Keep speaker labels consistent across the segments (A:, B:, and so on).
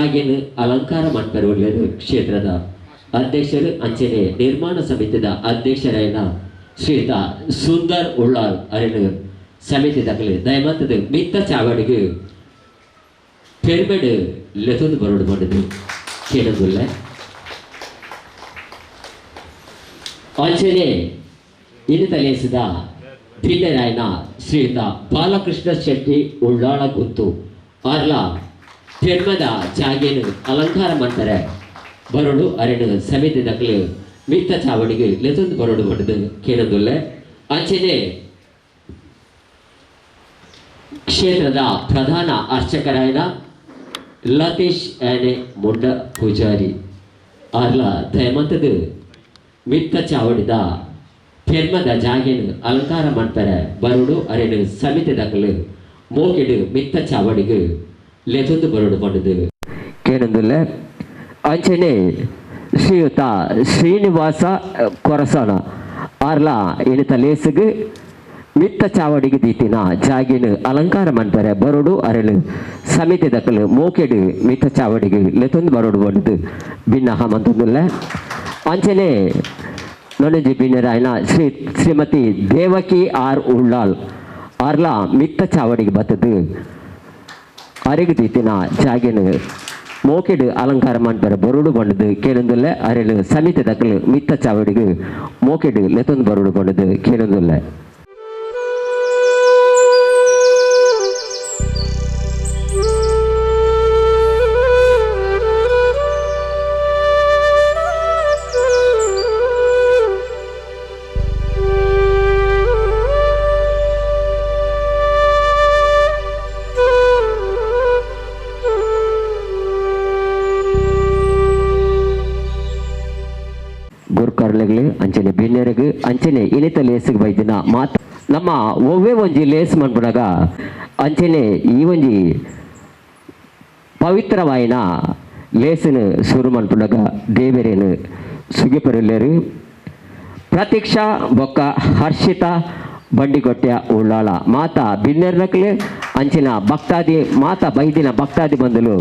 A: ಜಾಗೆನ್ ಅಲಂಕಾರ ಮನ್ಪೆರೆ ಕ್ಷೇತ್ರದ ಅಧ್ಯಕ್ಷರು ಅಂಚನೆ ನಿರ್ಮಾಣ ಸಮಿತಿದ ಅಧ್ಯಕ್ಷರಾಯಿನ ಶ್ರೀಯುತ ಸುಂದರ್ ಉಳ್ಳಾಲ್ ಅರೆನ ಸಮಿತಿ ದಕಲು ದಯಮಂತದ ಮಿತ್ತ ಚಾವಡಿಗೆ ಪೆರ್ಮೆಡ್ ಲೆತೊಂದು ಬರೋಡು ಪಂಡದು ಕೇಳೋದಿಲ್ಲ. ಅಂಚನೆ ಇನ್ನಿತಲೇಸಿದ ಬಿಲ್ಲೆರಾಯನ ಶ್ರೀಯುತ ಬಾಲಕೃಷ್ಣ ಶೆಟ್ಟಿ ಉಳ್ಳಾಳ ಗುತ್ತು ಆರ್ಲ ಪೆರ್ಮದ ಜಾಗೇನು ಅಲಂಕಾರ ಮಾಡ್ತಾರೆ ಬರೋಡು ಅರೆನು ಸಮಿತಿ ದಕಲು ಮಿತ್ತ ಚಾವಡಿಗೆ ಲೆತೊಂದು ಬರೋಡು ಪಂಡದು ಕೇಳೋದಿಲ್ಲ. ಅಂಚನೆ ಕ್ಷೇತ್ರದ ಪ್ರಧಾನ ಅರ್ಚಕರಾಯನ ಲತೀಶ್ ಆನೆ ಮುಂಡ ಪೂಜಾರಿ ಆರ್ಲ ದಯಮಂತದ ಮಿತ್ತ ಚಾವಡಿದ ಪೆರ್ಮದ ಜಾಗೆನು ಅಲಂಕಾರ ಮಾಡ್ತಾರೆ ಬರೋಡು ಅರೆನು ಸಮಿತಿ ದಕಲು ಮೋಕೆಡು ಮಿತ್ತ ಚಾವಡಿಗೆ ಲೆತೊಂದು ಬರೋಡು ಪಂಡದು ಕೇಳಂದಿಲ್ಲ. ಅಂಚನೆ ಶ್ರೀಯುತ ಶ್ರೀನಿವಾಸ ಕೊರಸಣ ಆರ್ಲ ಇನಿತ ಲೇಸುಗು ಮಿತ್ತ ಚಾವಡಿಗೆ ದೀತಿನ ಜಾಗಿನ ಅಲಂಕಾರ ಮಾಡ್ತಾರೆ ಬರೋಡು ಅರೆಳು ಸಮಿತಿ ದಕಲು ಮೋಕೆಡು ಮಿತ್ತ ಚಾವಡಿಗೆ ಲೆತೊಂದು ಬರೋಡು ಬಂದು ಭಿನ್ನ ಮಂತೊಂದಿಲ್ಲ. ಅಂಚನೆ ನೊಣಜಿ ಬಿನ್ನರಾಯನ ಶ್ರೀಮತಿ ದೇವಕಿ ಆರ್ ಉಳ್ಳಾಲ್ ಆರ್ಲ ಮಿತ್ತ ಚಾವಡಿಗೆ ಬತ್ತದು ಅರೆಗು ದೀತಿನ ಜಾಗಿನ ಮೋಕೆಡು ಅಲಂಕಾರ ಮಾಡ್ತಾರೆ ಬರೋಡು ಬಂಡದು ಕೇಳೊಂದಿಲ್ಲ. ಅರೆಳು ಸಮಿತಿ ದಕಲು ಮಿತ್ತ ಚಾವಡಿಗೆ ಮೋಕೆಡು ಲೆತೊಂದು ಬರೋಡು ಬಂಡದು ಕೇಳೊಂದಿಲ್ಲ. ಅಂಚನೆ ಬಿನ್ನೆರೆಗ್ ಅಂಚನೆ ಇನಿತ ಲೇಸಿಗೆ ಬೈದಿನ ಮಾತ ನಮ್ಮ ಒವ್ವೇ ಒಂಜಿ ಲೇಸ್ ಮನ್ಪುನಗ ಅಂಚನೆ ಈ ಒಂಜಿ ಪವಿತ್ರವಾಯಿನ ಲೇಸನು ಸುರು ಮನ್ಪುನಗ ದೇವರೇನು ಸುಗಿಪರುಲ್ಲೇರು. ಪ್ರತೀಕ್ಷಾ ಬೊಕ್ಕ ಹರ್ಷಿತಾ ಬಂಡಿಗೊಟ್ಟೆಯ ಉಳ್ಳಾಳ ಮಾತಾ ಬಿನ್ನೆರ್ನಕ್ಲೆ ಅಂಚಿನ ಭಕ್ತಾದಿ ಮಾತಾ ಬೈದಿನ ಭಕ್ತಾದಿ ಬಂದಲು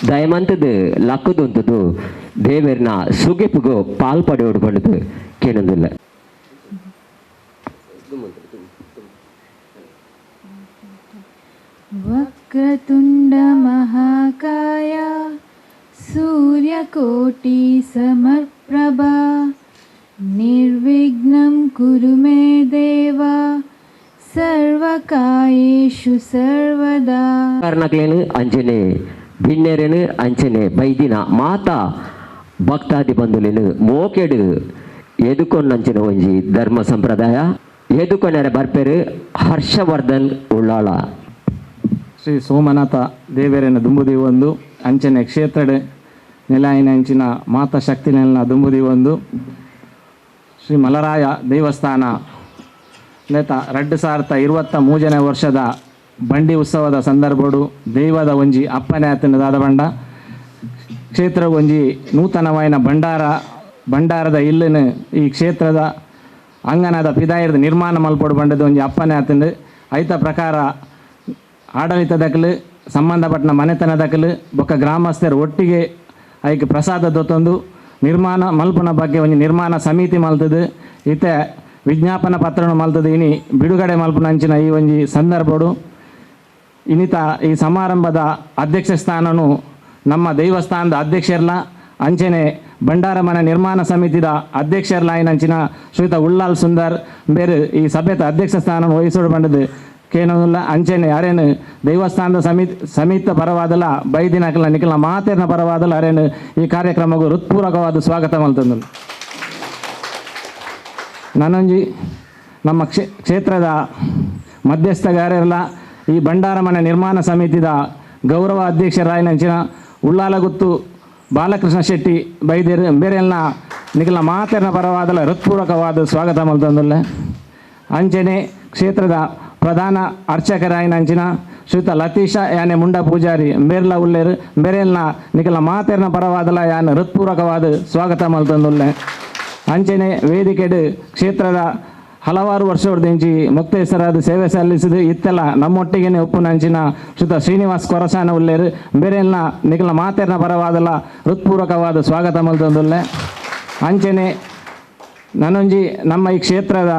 A: ದಯಮಂತದ ಲಕ್ಕದುಂತದು ದೇವರ್ನ ಸುಗಿಪುಗು ಪಾಲ್ ಪಡೆಯೋಡು ಬಂಡದು ಕೇಳೊಂದಿಲ್ಲ.
B: ವಕ್ರತುಂಡ ಮಹಾಕಾಯ ಸೂರ್ಯಕೋಟಿ ಸಮಪ್ರಭಾ ನಿರ್ವಿಘ್ನಂ ಕುರು ಮೇ ದೇವ ಸರ್ವಕಾಯೇಷು ಸರ್ವದಾ.
A: ಕಾರಣಕ್ಲೇನು ಅಂಚನೆ ಬಿನ್ನೆರೇನು ಅಂಚನೆ ಬೈದಿನ ಮಾತಾ ಭಕ್ತಾದಿ ಬಂಧುಲೇನು ಮೋಕೆಡು ಎದುಕೊಂಡಂಚಿನ ಒಂಜಿ ಧರ್ಮ ಸಂಪ್ರದಾಯ ಎದುಕೊಂಡರೆ ಬರ್ಪೇರು ಹರ್ಷವರ್ಧನ್ ಉಳ್ಳಾಳ.
C: ಶ್ರೀ ಸೋಮನಾಥ ದೇವರೇನ ದುಂಬುದೀವೊಂದು ಅಂಚನೆ ಕ್ಷೇತ್ರಡೆ ನೆಲಾಯಿನ ಅಂಚಿನ ಮಾತಾ ಶಕ್ತಿ ನೆಲನ ದುಂಬುದೀವೊಂದು ಶ್ರೀ ಮಲರಾಯ ದೇವಸ್ಥಾನ ನೇತ 2023ನೇ ವರ್ಷದ ಬಂಡಿ ಉತ್ಸವದ ಸಂದರ್ಭಡು ದೈವದ ಒಂಜಿ ಅಪ್ಪನೆ ಆತನ ದಾದ ಬಂಡ ಕ್ಷೇತ್ರ ಒಂಜಿ ನೂತನವಾಯಿನ ಭಂಡಾರದ ಇಲ್ಲಿನ ಈ ಕ್ಷೇತ್ರದ ಅಂಗನದ ಪಿದಾಯಿರದ ನಿರ್ಮಾಣ ಮಲ್ಪೊಡು ಬಂಡದ ಒಂಜಿ ಅಪ್ಪನೆ ಆತಂದು ಐತ ಪ್ರಕಾರ ಆಡಳಿತ ದಕಲು ಸಂಬಂಧಪಟ್ಟನ ಮನೆತನ ದಕಲು ಬೊಕ್ಕ ಗ್ರಾಮಸ್ಥರು ಒಟ್ಟಿಗೆ ಐಕ್ ಪ್ರಸಾದ ದೊತ್ತೊಂದು ನಿರ್ಮಾಣ ಮಲ್ಪುನ ಬಗ್ಗೆ ಒಂಜಿ ನಿರ್ಮಾಣ ಸಮಿತಿ ಮಲ್ತದು ಇತ್ತೆ ವಿಜ್ಞಾಪನ ಪತ್ರನು ಮಲ್ತದು ಇನಿ ಬಿಡುಗಡೆ ಮಲ್ಪುನ ಅಂಚಿನ ಈ ಒಂಜಿ ಸಂದರ್ಭಡು ಇನ್ನಿತ ಈ ಸಮಾರಂಭದ ಅಧ್ಯಕ್ಷ ಸ್ಥಾನನು ನಮ್ಮ ದೇವಸ್ಥಾನದ ಅಧ್ಯಕ್ಷರ್ಲ ಅಂಚನೆ ಭಂಡಾರ ಮನೆ ನಿರ್ಮಾಣ ಸಮಿತಿದ ಅಧ್ಯಕ್ಷರ್ಲಾಯಿನ ಅಂಚಿನ ಶ್ರೀಯುತ ಉಳ್ಳಾಲ್ ಸುಂದರ್ ಬೇರೆ ಈ ಸಭೆತ ಅಧ್ಯಕ್ಷ ಸ್ಥಾನ ವಹಿಸೋಡು ಬಂಡದು ಕೇನಲ್ಲ. ಅಂಚನೆ ಅರೇನು ದೇವಸ್ಥಾನದ ಸಮಿತ ಪರವಾದಲ ಬೈದಿನಕಲ ನಿಖಲ ಮಾತೇರ್ನ ಪರವಾದಲ ಅರೇನು ಈ ಕಾರ್ಯಕ್ರಮಗೂ ಹೃತ್ಪೂರ್ವಕವಾದ ಸ್ವಾಗತ ಮಲ್ತಂದು. ನಾನೊಂಜಿ ನಮ್ಮ ಕ್ಷೇತ್ರದ ಮಧ್ಯಸ್ಥಗಾರರೆಲ್ಲ ಈ ಭಂಡಾರ ಮನೆ ನಿರ್ಮಾಣ ಸಮಿತಿದ ಗೌರವ ಅಧ್ಯಕ್ಷರಾಯಿನಂಚಿನ ಉಳ್ಳಾಲಗುತ್ತು ಬಾಲಕೃಷ್ಣ ಶೆಟ್ಟಿ ಬೈದೇರು ಬೇರೆಲ್ಲ ನಿಖಲ ಮಾತೆರ್ನ ಪರವಾದಲ ಹೃತ್ಪೂರ್ವಕವಾದ ಸ್ವಾಗತ ಮಲ್ತಂದುಲ್ಲೆ. ಅಂಚನೆ ಕ್ಷೇತ್ರದ ಪ್ರಧಾನ ಅರ್ಚಕರಾಯಿನಂಚಿನ ಶ್ರೀಯುತ ಲತೀಶ ಯಾನೆ ಮುಂಡ ಪೂಜಾರಿ ಮೇರ್ಲ ಉಲ್ಲೇರು ಬೇರೆಲ್ಲ ನಿಖಲ ಮಾತೆರ್ನ ಪರವಾದಲ ಯಾನ್ ಹೃತ್ಪೂರ್ವಕವಾದ ಸ್ವಾಗತ ಮಲ್ತಂದುಲ್ಲೆ. ಅಂಚನೆ ವೇದಿಕೆಡು ಕ್ಷೇತ್ರದ ಹಲವಾರು ವರ್ಷವರ್ದಿಂಚಿ ಮುಕ್ತೇಸರಾದ ಸೇವೆ ಸಲ್ಲಿಸಿದ ಇತ್ತೆಲ್ಲ ನಮ್ಮೊಟ್ಟಿಗೆನೆ ಉಪ್ಪುನಂಚಿನ ಶ್ರೀತ ಶ್ರೀನಿವಾಸ್ ಕೊರಸಾನ ಉಲ್ಲೇರು ಬೇರೆಲ್ಲ ನಿಖಲ ಮಾತೆರ್ನ ಪರವಾದಲ್ಲ ಹೃತ್ಪೂರ್ವಕವಾದ ಸ್ವಾಗತ ಮಲ್ತೊಂದುಲ್ಲೆ. ಅಂಚನೆ ನನೊಂಜಿ ನಮ್ಮ ಈ ಕ್ಷೇತ್ರದ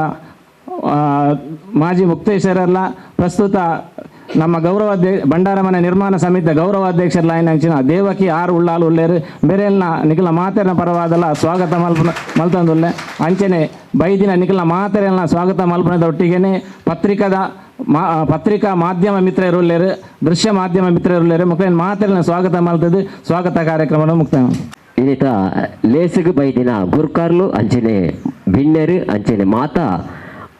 C: ಮಾಜಿ ಮುಕ್ತೇಶ್ವರಲ್ಲ ಪ್ರಸ್ತುತ ನಮ್ಮ ಗೌರವ ಭಂಡಾರಮನೆ ನಿರ್ಮಾಣ ಸಮಿತಿಯ ಗೌರವಾಧ್ಯಕ್ಷರ ಅಂಚಿನ ದೇವಕಿ ಆರ್ ಉಳ್ಳಾಲು ಉಲ್ಲೇರು ಬೇರೆಲ್ನ ನಿಖಲ ಮಾತೆರ್ನ ಪರವಾದಲ್ಲ ಸ್ವಾಗತ ಮಲ್ಪನ ಮಲ್ತೊಂದುಲ್ಲೆ. ಅಂಚನೆ ಬೈದಿನ ನಿಖಲ ಮಾತೆರೆಲ್ನ ಸ್ವಾಗತ ಮಲ್ಪನದ ಒಟ್ಟಿಗೆನೆ ಪತ್ರಿಕಾ ಮಾಧ್ಯಮ ಮಿತ್ರರು ಉಲ್ಲೇರು, ದೃಶ್ಯ ಮಾಧ್ಯಮ ಮಿತ್ರರು ಉಲ್ಲೇರು, ಮುಖೇನ ಮಾತೆರೆಲ್ನ ಸ್ವಾಗತ ಮಲ್ತದ್ದು ಸ್ವಾಗತ ಕಾರ್ಯಕ್ರಮದ ಮುಕ್ತಾಯ.
A: ಇನ್ನಿತ ಲೇಸುಗು ಬೈದಿನ ಗುರ್ಕಾರ್ಲು ಅಂಚನೆ ಬಿನ್ನೆರು ಅಂಚನೆ ಮಾತಾ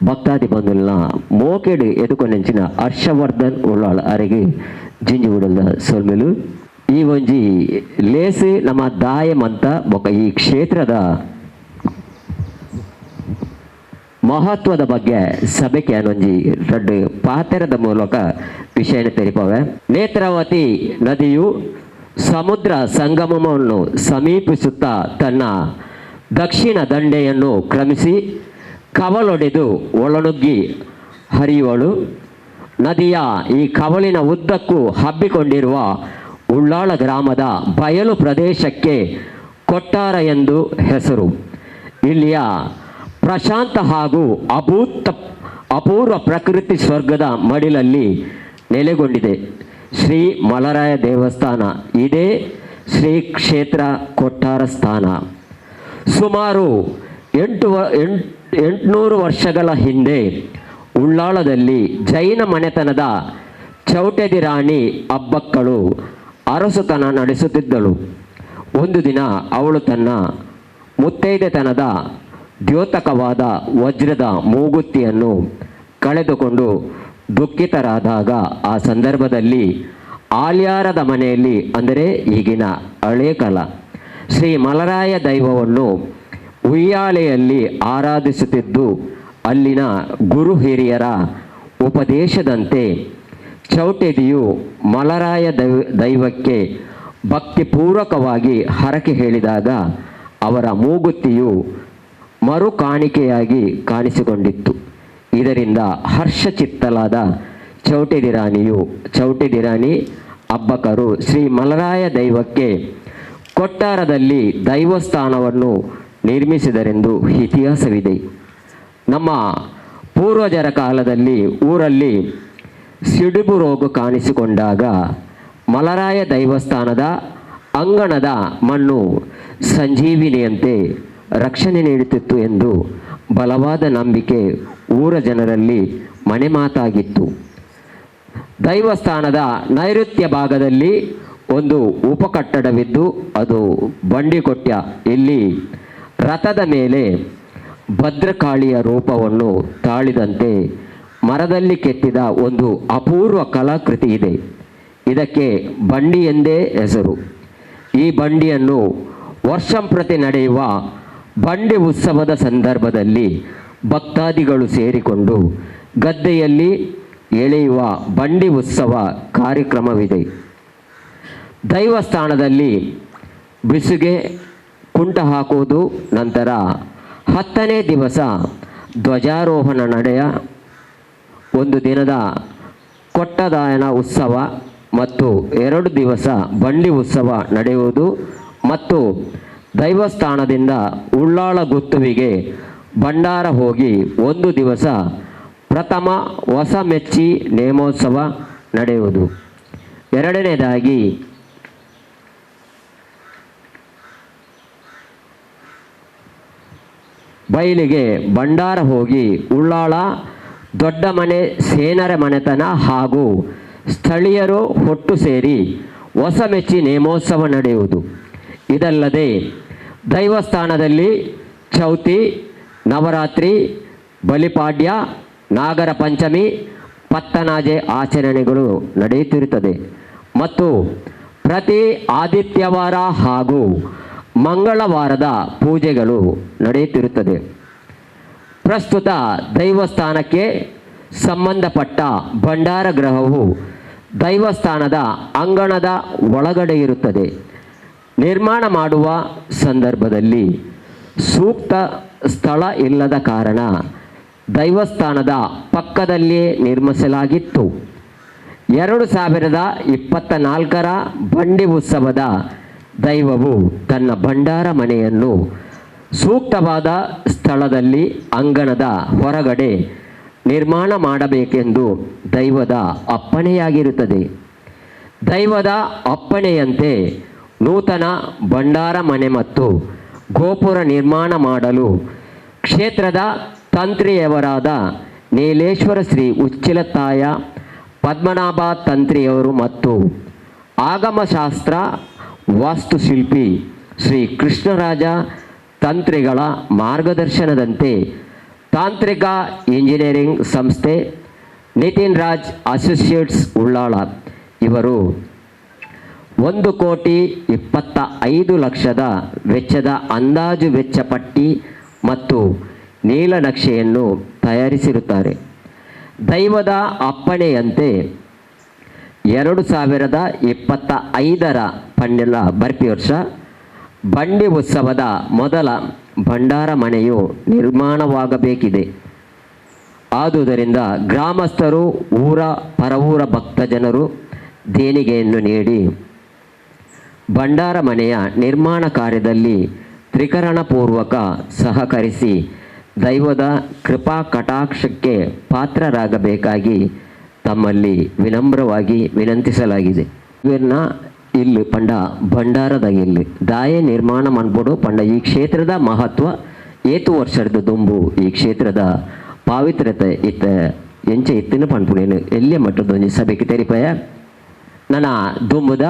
A: ಭಕ್ತಾದಿ ಬಂಧುಲ್ನ ಮೋಕೆಡು ಎದುಕೊಂಡೆಂಚಿನ ಹರ್ಷವರ್ಧನ್ ಉಳ್ಳಾಳ್ ಅರೆಗೆ ಜಿಂಜಿ ಉಡಲ್ದ ಸೊಲ್ಮೆಲು. ಈ ಒಂಜಿ ಲೇಸು ನಮ್ಮ ದಾಯ ಮಂತ ಬೊಕ ಈ ಕ್ಷೇತ್ರದ ಮಹತ್ವದ ಬಗ್ಗೆ ಸಭೆಗೆ ಒಂಜಿ ರಡ್ಡು ಪಾತೆರದ ಮೂಲಕ ವಿಷಯನ ತೆರಿಪವೆ. ನೇತ್ರಾವತಿ ನದಿಯು ಸಮುದ್ರ ಸಂಗಮವನ್ನು ಸಮೀಪಿಸುತ್ತಾ ತನ್ನ ದಕ್ಷಿಣ ದಂಡೆಯನ್ನು ಕ್ರಮಿಸಿ ಕವಲೊಡೆದು ಒಳನುಗ್ಗಿ ಹರಿಯುವಳು. ನದಿಯ ಈ ಕವಲಿನ ಉದ್ದಕ್ಕೂ ಹಬ್ಬಿಕೊಂಡಿರುವ ಉಳ್ಳಾಳ ಗ್ರಾಮದ ಬಯಲು ಪ್ರದೇಶಕ್ಕೆ ಕೊಟ್ಟಾರ ಎಂದು ಹೆಸರು. ಇಲ್ಲಿಯ ಪ್ರಶಾಂತ ಹಾಗೂ ಅಪೂರ್ವ ಪ್ರಕೃತಿ ಸ್ವರ್ಗದ ಮಡಿಲಲ್ಲಿ ನೆಲೆಗೊಂಡಿದೆ ಶ್ರೀ ಮಲರಾಯ ದೇವಸ್ಥಾನ. ಇದೇ ಶ್ರೀ ಕ್ಷೇತ್ರ ಕೊಟ್ಟಾರ ಸ್ಥಾನ. ಸುಮಾರು 800 ವರ್ಷಗಳ ಹಿಂದೆ ಉಳ್ಳಾಳದಲ್ಲಿ ಜೈನ ಮನೆತನದ ಚೌಟೆದಿ ರಾಣಿ ಅಬ್ಬಕ್ಕಳು ಅರಸುತನ ನಡೆಸುತ್ತಿದ್ದಳು. ಒಂದು ದಿನ ಅವಳು ತನ್ನ ಮುತ್ತೈದೆತನದ ದ್ಯೋತಕವಾದ ವಜ್ರದ ಮೂಗುತಿಯನ್ನು ಕಳೆದುಕೊಂಡು ದುಃಖಿತರಾದಾಗ ಆ ಸಂದರ್ಭದಲ್ಲಿ ಆಲ್ಯಾರದ ಮನೆಯಲ್ಲಿ, ಅಂದರೆ ಈಗಿನ ಹಳೇಕಾಲ, ಶ್ರೀ ಮಲರಾಯ ದೈವವನ್ನು ಉಯ್ಯಾಲೆಯಲ್ಲಿ ಆರಾಧಿಸುತ್ತಿದ್ದು ಅಲ್ಲಿನ ಗುರು ಹಿರಿಯರ ಉಪದೇಶದಂತೆ ಚೌಟೆದಿಯು ಮಲರಾಯ ದೈವಕ್ಕೆ ಭಕ್ತಿಪೂರ್ವಕವಾಗಿ ಹರಕೆ ಹೇಳಿದಾಗ ಅವರ ಮೂಗುತಿಯು ಮರುಕಾಣಿಕೆಯಾಗಿ ಕಾಣಿಸಿಕೊಂಡಿತ್ತು. ಇದರಿಂದ ಹರ್ಷಚಿತ್ತಲಾದ ಚೌಟೆದಿರಾಣಿ ಅಬ್ಬಕರು ಶ್ರೀ ಮಲರಾಯ ದೈವಕ್ಕೆ ಕೊಟ್ಟಾರದಲ್ಲಿ ದೈವಸ್ಥಾನವನ್ನು ನಿರ್ಮಿಸಿದರೆಂದು ಇತಿಹಾಸವಿದೆ. ನಮ್ಮ ಪೂರ್ವಜರ ಕಾಲದಲ್ಲಿ ಊರಲ್ಲಿ ಸಿಡುಬು ರೋಗ ಕಾಣಿಸಿಕೊಂಡಾಗ ಮಲರಾಯ ದೈವಸ್ಥಾನದ ಅಂಗಣದ ಮಣ್ಣು ಸಂಜೀವಿನಿಯಂತೆ ರಕ್ಷಣೆ ನೀಡುತ್ತಿತ್ತು ಎಂದು ಬಲವಾದ ನಂಬಿಕೆ ಊರ ಜನರಲ್ಲಿ ಮನೆ ಮಾತಾಗಿತ್ತು. ದೈವಸ್ಥಾನದ ನೈಋತ್ಯ ಭಾಗದಲ್ಲಿ ಒಂದು ಉಪಕಟ್ಟಡವಿದ್ದು ಅದು ಬಂಡಿಕೊಟ್ಯ. ಇಲ್ಲಿ ರಥದ ಮೇಲೆ ಭದ್ರಕಾಳಿಯ ರೂಪವನ್ನು ತಾಳಿದಂತೆ ಮರದಲ್ಲಿ ಕೆತ್ತಿದ ಒಂದು ಅಪೂರ್ವ ಕಲಾಕೃತಿ ಇದೆ. ಇದಕ್ಕೆ ಬಂಡಿ ಎಂದೇ ಹೆಸರು. ಈ ಬಂಡಿಯನ್ನು ವರ್ಷಂಪ್ರತಿ ನಡೆಯುವ ಬಂಡಿ ಉತ್ಸವದ ಸಂದರ್ಭದಲ್ಲಿ ಭಕ್ತಾದಿಗಳು ಸೇರಿಕೊಂಡು ಗದ್ದೆಯಲ್ಲಿ ಎಳೆಯುವ ಬಂಡಿ ಉತ್ಸವ ಕಾರ್ಯಕ್ರಮವಿದೆ. ದೈವಸ್ಥಾನದಲ್ಲಿ ಬಿಸುಗೆ ಕುಂಟ ಹಾಕುವುದು, ನಂತರ 10ನೇ ದಿವಸ ಧ್ವಜಾರೋಹಣ ನಡೆಯ ಒಂದು ದಿನದ ಕೊಟ್ಟದಾಯನ ಉತ್ಸವ ಮತ್ತು 2 ದಿವಸ ಬಂಡಿ ಉತ್ಸವ ನಡೆಯುವುದು ಮತ್ತು ದೈವಸ್ಥಾನದಿಂದ ಉಳ್ಳಾಳ ಗುತ್ತುವಿಗೆ ಭಂಡಾರ ಹೋಗಿ ಒಂದು ದಿವಸ ಪ್ರಥಮ ಹೊಸ ಮೆಚ್ಚಿ ನೇಮೋತ್ಸವ ನಡೆಯುವುದು. ಎರಡನೇದಾಗಿ ಬಯಲಿಗೆ ಭಂಡಾರ ಹೋಗಿ ಉಳ್ಳಾಳ ದೊಡ್ಡ ಮನೆ ಸೇನರ ಮನೆತನ ಹಾಗೂ ಸ್ಥಳೀಯರು ಒಟ್ಟು ಸೇರಿ ಹೊಸ ಮೆಚ್ಚಿ ನೇಮೋತ್ಸವ ನಡೆಯುವುದು. ಇದಲ್ಲದೆ ದೈವಸ್ಥಾನದಲ್ಲಿ ಚೌತಿ, ನವರಾತ್ರಿ, ಬಲಿಪಾಡ್ಯ, ನಾಗರ ಪಂಚಮಿ, ಪತ್ತನಾಜೆ ಆಚರಣೆಗಳು ನಡೆಯುತ್ತಿರುತ್ತದೆ ಮತ್ತು ಪ್ರತಿ ಆದಿತ್ಯವಾರ ಹಾಗೂ ಮಂಗಳವಾರದ ಪೂಜೆಗಳು ನಡೆಯುತ್ತಿರುತ್ತದೆ. ಪ್ರಸ್ತುತ ದೈವಸ್ಥಾನಕ್ಕೆ ಸಂಬಂಧಪಟ್ಟ ಭಂಡಾರ ಗೃಹವು ದೈವಸ್ಥಾನದ ಅಂಗಣದ ಒಳಗಡೆ ಇರುತ್ತದೆ. ನಿರ್ಮಾಣ ಮಾಡುವ ಸಂದರ್ಭದಲ್ಲಿ ಸೂಕ್ತ ಸ್ಥಳ ಇಲ್ಲದ ಕಾರಣ ದೈವಸ್ಥಾನದ ಪಕ್ಕದಲ್ಲಿಯೇ ನಿರ್ಮಿಸಲಾಗಿತ್ತು. 2024ರ ಬಂಡಿ ಉತ್ಸವದ ದೈವವು ತನ್ನ ಭಂಡಾರ ಮನೆಯನ್ನು ಸೂಕ್ತವಾದ ಸ್ಥಳದಲ್ಲಿ ಅಂಗಣದ ಹೊರಗಡೆ ನಿರ್ಮಾಣ ಮಾಡಬೇಕೆಂದು ದೈವದ ಅಪ್ಪಣೆಯಾಗಿರುತ್ತದೆ. ದೈವದ ಅಪ್ಪಣೆಯಂತೆ ನೂತನ ಭಂಡಾರ ಮನೆ ಮತ್ತು ಗೋಪುರ ನಿರ್ಮಾಣ ಮಾಡಲು ಕ್ಷೇತ್ರದ ತಂತ್ರಿಯವರಾದ ನೀಲೇಶ್ವರ ಶ್ರೀ ಉಚ್ಚಿಲತಾಯ ಪದ್ಮನಾಭ ತಂತ್ರಿಯವರು ಮತ್ತು ಆಗಮಶಾಸ್ತ್ರ ವಾಸ್ತುಶಿಲ್ಪಿ ಶ್ರೀ ಕೃಷ್ಣರಾಜ ತಂತ್ರಿಗಳ ಮಾರ್ಗದರ್ಶನದಂತೆ ತಾಂತ್ರಿಕ ಇಂಜಿನಿಯರಿಂಗ್ ಸಂಸ್ಥೆ ನಿತಿನ್ ರಾಜ್ ಅಸೋಸಿಯೇಟ್ಸ್ ಉಳ್ಳಾಳ ಇವರು 1 ಕೋಟಿ 25 ಲಕ್ಷದ ವೆಚ್ಚದ ಅಂದಾಜು ವೆಚ್ಚ ಪಟ್ಟಿ ಮತ್ತು ನೀಲನಕ್ಷೆಯನ್ನು ತಯಾರಿಸಿರುತ್ತಾರೆ. ದೈವದ ಅಪ್ಪಣೆಯಂತೆ 2025ರ ಪಂಡೆಲ ಬರ್ಪಿ ವರ್ಷ ಬಂಡಿ ಉತ್ಸವದ ಮೊದಲ ಭಂಡಾರ ಮನೆಯು ನಿರ್ಮಾಣವಾಗಬೇಕಿದೆ. ಆದುದರಿಂದ ಗ್ರಾಮಸ್ಥರು, ಊರ ಪರವೂರ ಭಕ್ತ ಜನರು ದೇಣಿಗೆಯನ್ನು ನೀಡಿ ಭಂಡಾರ ಮನೆಯ ನಿರ್ಮಾಣ ಕಾರ್ಯದಲ್ಲಿ ತ್ರಿಕರಣಪೂರ್ವಕ ಸಹಕರಿಸಿ ದೈವದ ಕೃಪಾ ಕಟಾಕ್ಷಕ್ಕೆ ಪಾತ್ರರಾಗಬೇಕಾಗಿ ತಮ್ಮಲ್ಲಿ ವಿನಮ್ರವಾಗಿ ವಿನಂತಿಸಲಾಗಿದೆ. ಇವ್ರನ್ನ ಇಲ್ಲಿ ಪಂಡ ಭಂಡಾರದ ಇಲ್ಲಿ ದಾಯೆ ನಿರ್ಮಾಣ ಮನ್ಪೊಡು ಪಂಡ ಈ ಕ್ಷೇತ್ರದ ಮಹತ್ವ ಏತು ವರ್ಷದ ದುಂಬು ಈ ಕ್ಷೇತ್ರದ ಪಾವಿತ್ರ್ಯತೆ ಇತ್ತ ಎಂಚೆ ಇತ್ತಿನ ಪನ್ಪುನೇನು ಎಲ್ಲಿಯ ಮಟ್ಟದ ಒಂಜಿ ಸಭೆಗೆ ತೆರಿಪಯ. ನನ್ನ ದುಂಬುದ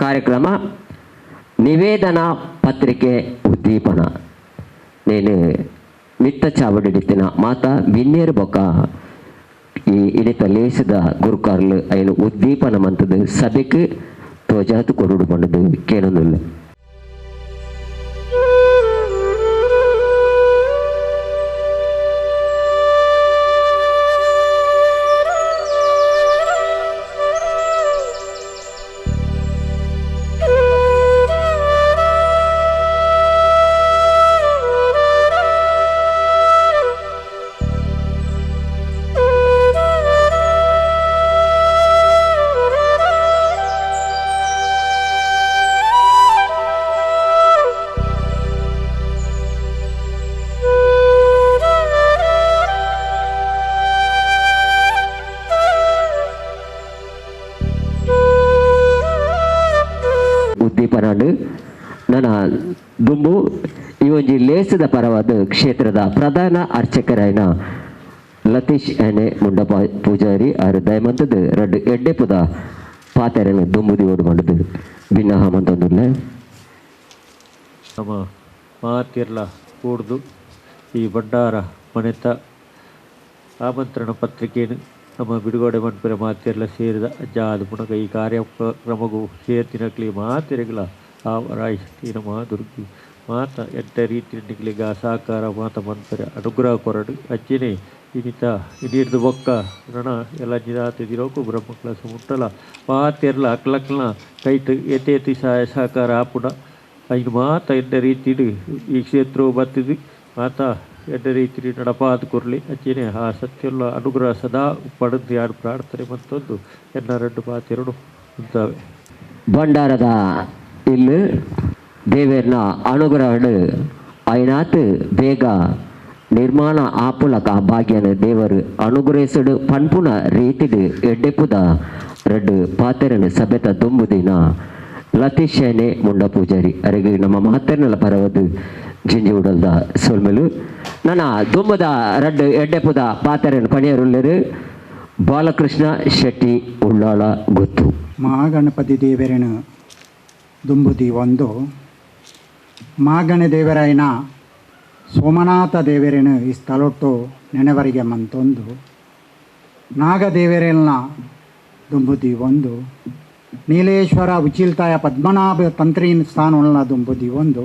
A: ಕಾರ್ಯಕ್ರಮ ನಿವೇದನಾ ಪತ್ರಿಕೆ ಉದ್ದೀಪನ. ನೇನು ಮಿತ್ತ ಚಾವಡಿಡಿತ್ತಿನ ಮಾತಾ ಬಿನ್ನೇರು ಬೊಕ್ಕ ಈ ಇನಿತ ಲೇಸದ ಗುರುಕಾರ್ಲು ಐನು ಉದ್ದೀಪನ ಮಂತದ ಸಭೆಗೆ ತೋಜಾತು ಕೊರುಡು ಪಂಡದು ಕೇಳೊಂದುಲ್ಲ. ಉದ್ದೀಪನಾಡು ನನ್ನ ದುಂಬು ಈ ಒಂಜಿ ಲೇಸದ ಪರವಾದ ಕ್ಷೇತ್ರದ ಪ್ರಧಾನ ಅರ್ಚಕರಾಯನ ಲತೀಶ್ ಎನೆ ಮುಂಡಪ ಪೂಜಾರಿ ಆರು ದಯಮಂತದ ರಡ್ಡು ಎಡ್ಡೆಪುದ ಪಾತೆರನು ದುಂಬುದಿ ಓಡು ಮಾಡದು ಭಿನ್ನಹ ಮಂತೊಂದುಲ್ಲೆ.
D: ನಮ್ಮ ಮಾತಿರ್ಲ ಕೂಡ್ದು ಈ ಭಂಡಾರ ಮನೆತ ಆಮಂತ್ರಣ ಪತ್ರಿಕೆಯನ್ನು ನಮ್ಮ ಬಿಡುಗಡೆ ಮನ್ಪುರ ಮಾತಿರ್ಲ ಸೇರಿದ ಅಜ್ಜಾದ ಪುನಕ ಈ ಕಾರ್ಯಕ್ರಮಗೂ ಸೇರ್ತಿನಕ್ಲಿ ಮಾತಿರಗ್ಲ ಆ ರಾಯ್ ಶಕ್ತಿ ಮಹಾದುರ್ಗಿ ಮಾತ ಎಟ್ಟ ರೀತಿ ನಿಕ್ಲಿಗ ಸಹಕಾರ ಮಾತ ಮನ್ಪುರ ಅನುಗ್ರಹ ಕೊರಡು ಅಚ್ಚಿನೇ ಇನಿತ ಇನಿರ್ದು ಬೊಕ್ಕ ನಣ ಎಲ್ಲ ನಿದಾತ ದಿರೋಕು ಬ್ರಹ್ಮ ಕ್ಲಾಸ್ ಮುಟ್ಟಲ ಮಾತಿರ್ಲ ಅಕ್ಲಕ್ಲ ಕೈಟ್ ಏತೆ ಏತಿ ಸಹಾಯ ಸಹಕಾರ ಆಪುಣ ಐನು ಮಾತ ಎಡ್ಡ ರೀತಿಡು ಈ ಕ್ಷೇತ್ರವು ಬತ್ತಿದು ಮಾತ ಎಡ್ಡ ರೀತಿಲಿ ನಡಪಾದ ಕೊರ್ಲಿ ಅಚ್ಚಿನೇ ಆ ಸತ್ಯುಲ್ಲ ಅನುಗ್ರಹ ಸದಾ ಪಡೆದು ಯಾರು ಪ್ರಾರ್ಥನೆ ಮತ್ತೊಂದು ಎನ್ನ రెండు ಮಾತೆರಡು ಉಂತಾವೆ.
A: ಭಂಡಾರದ ಇಲ್ಲಿ ದೇವೇರ್ನ ಅನುಗ್ರಹಡು ಐನಾತ್ ಬೇಗ ನಿರ್ಮಾಣ ಆಪುಲಕ ಭಾಗ್ಯನ ದೇವರು ಅನುಗ್ರಹಿಸಡು ಪನ್ಪುನ ರೀತಿಡು ಎಡ್ಡೆಪುದ ರಡ್ಡು ಪಾತೆರನ ಸಭೆತ ದುಂಬುದಿನ ಲತೀಶನೇ ಮುಂಡ ಪೂಜಾರಿ ಅರೆಗೆ ನಮ್ಮ ಮಹತ್ತರ್ನಲ ಪರವದು ಜಿಂಜಿ ಉಡಲ್ದ ಸೊಲ್ಮೆಲು. ನನ್ನ ದುಂಬುದ ರಡ್ಡು ಎಡ್ಡೆಪುದ ಪಾತೆರನ ಪಣಿಯರುಳ್ಳರು ಬಾಲಕೃಷ್ಣ ಶೆಟ್ಟಿ ಉಳ್ಳಾಳ ಗೊತ್ತು.
E: ಮಹಾಗಣಪತಿ ದೇವರನ ದುಂಬುದಿ ಒಂದು ಮಾಗಣ ದೇವರಾಯನ ಸೋಮನಾಥ ದೇವರನ ಈ ಸ್ಥಳೊಟ್ಟು ನೆನೆವರಿಗೆ ಮಂತೊಂದು ನಾಗದೇವರನ್ನ ದುಂಬುದಿ ಒಂದು ನೀಲೇಶ್ವರ ಉಚಿಲ್ತಾಯ ಪದ್ಮನಾಭ ತಂತ್ರಿ ಸ್ಥಾನೊಳ್ಳ ದುಂಬುದಿ ಒಂದು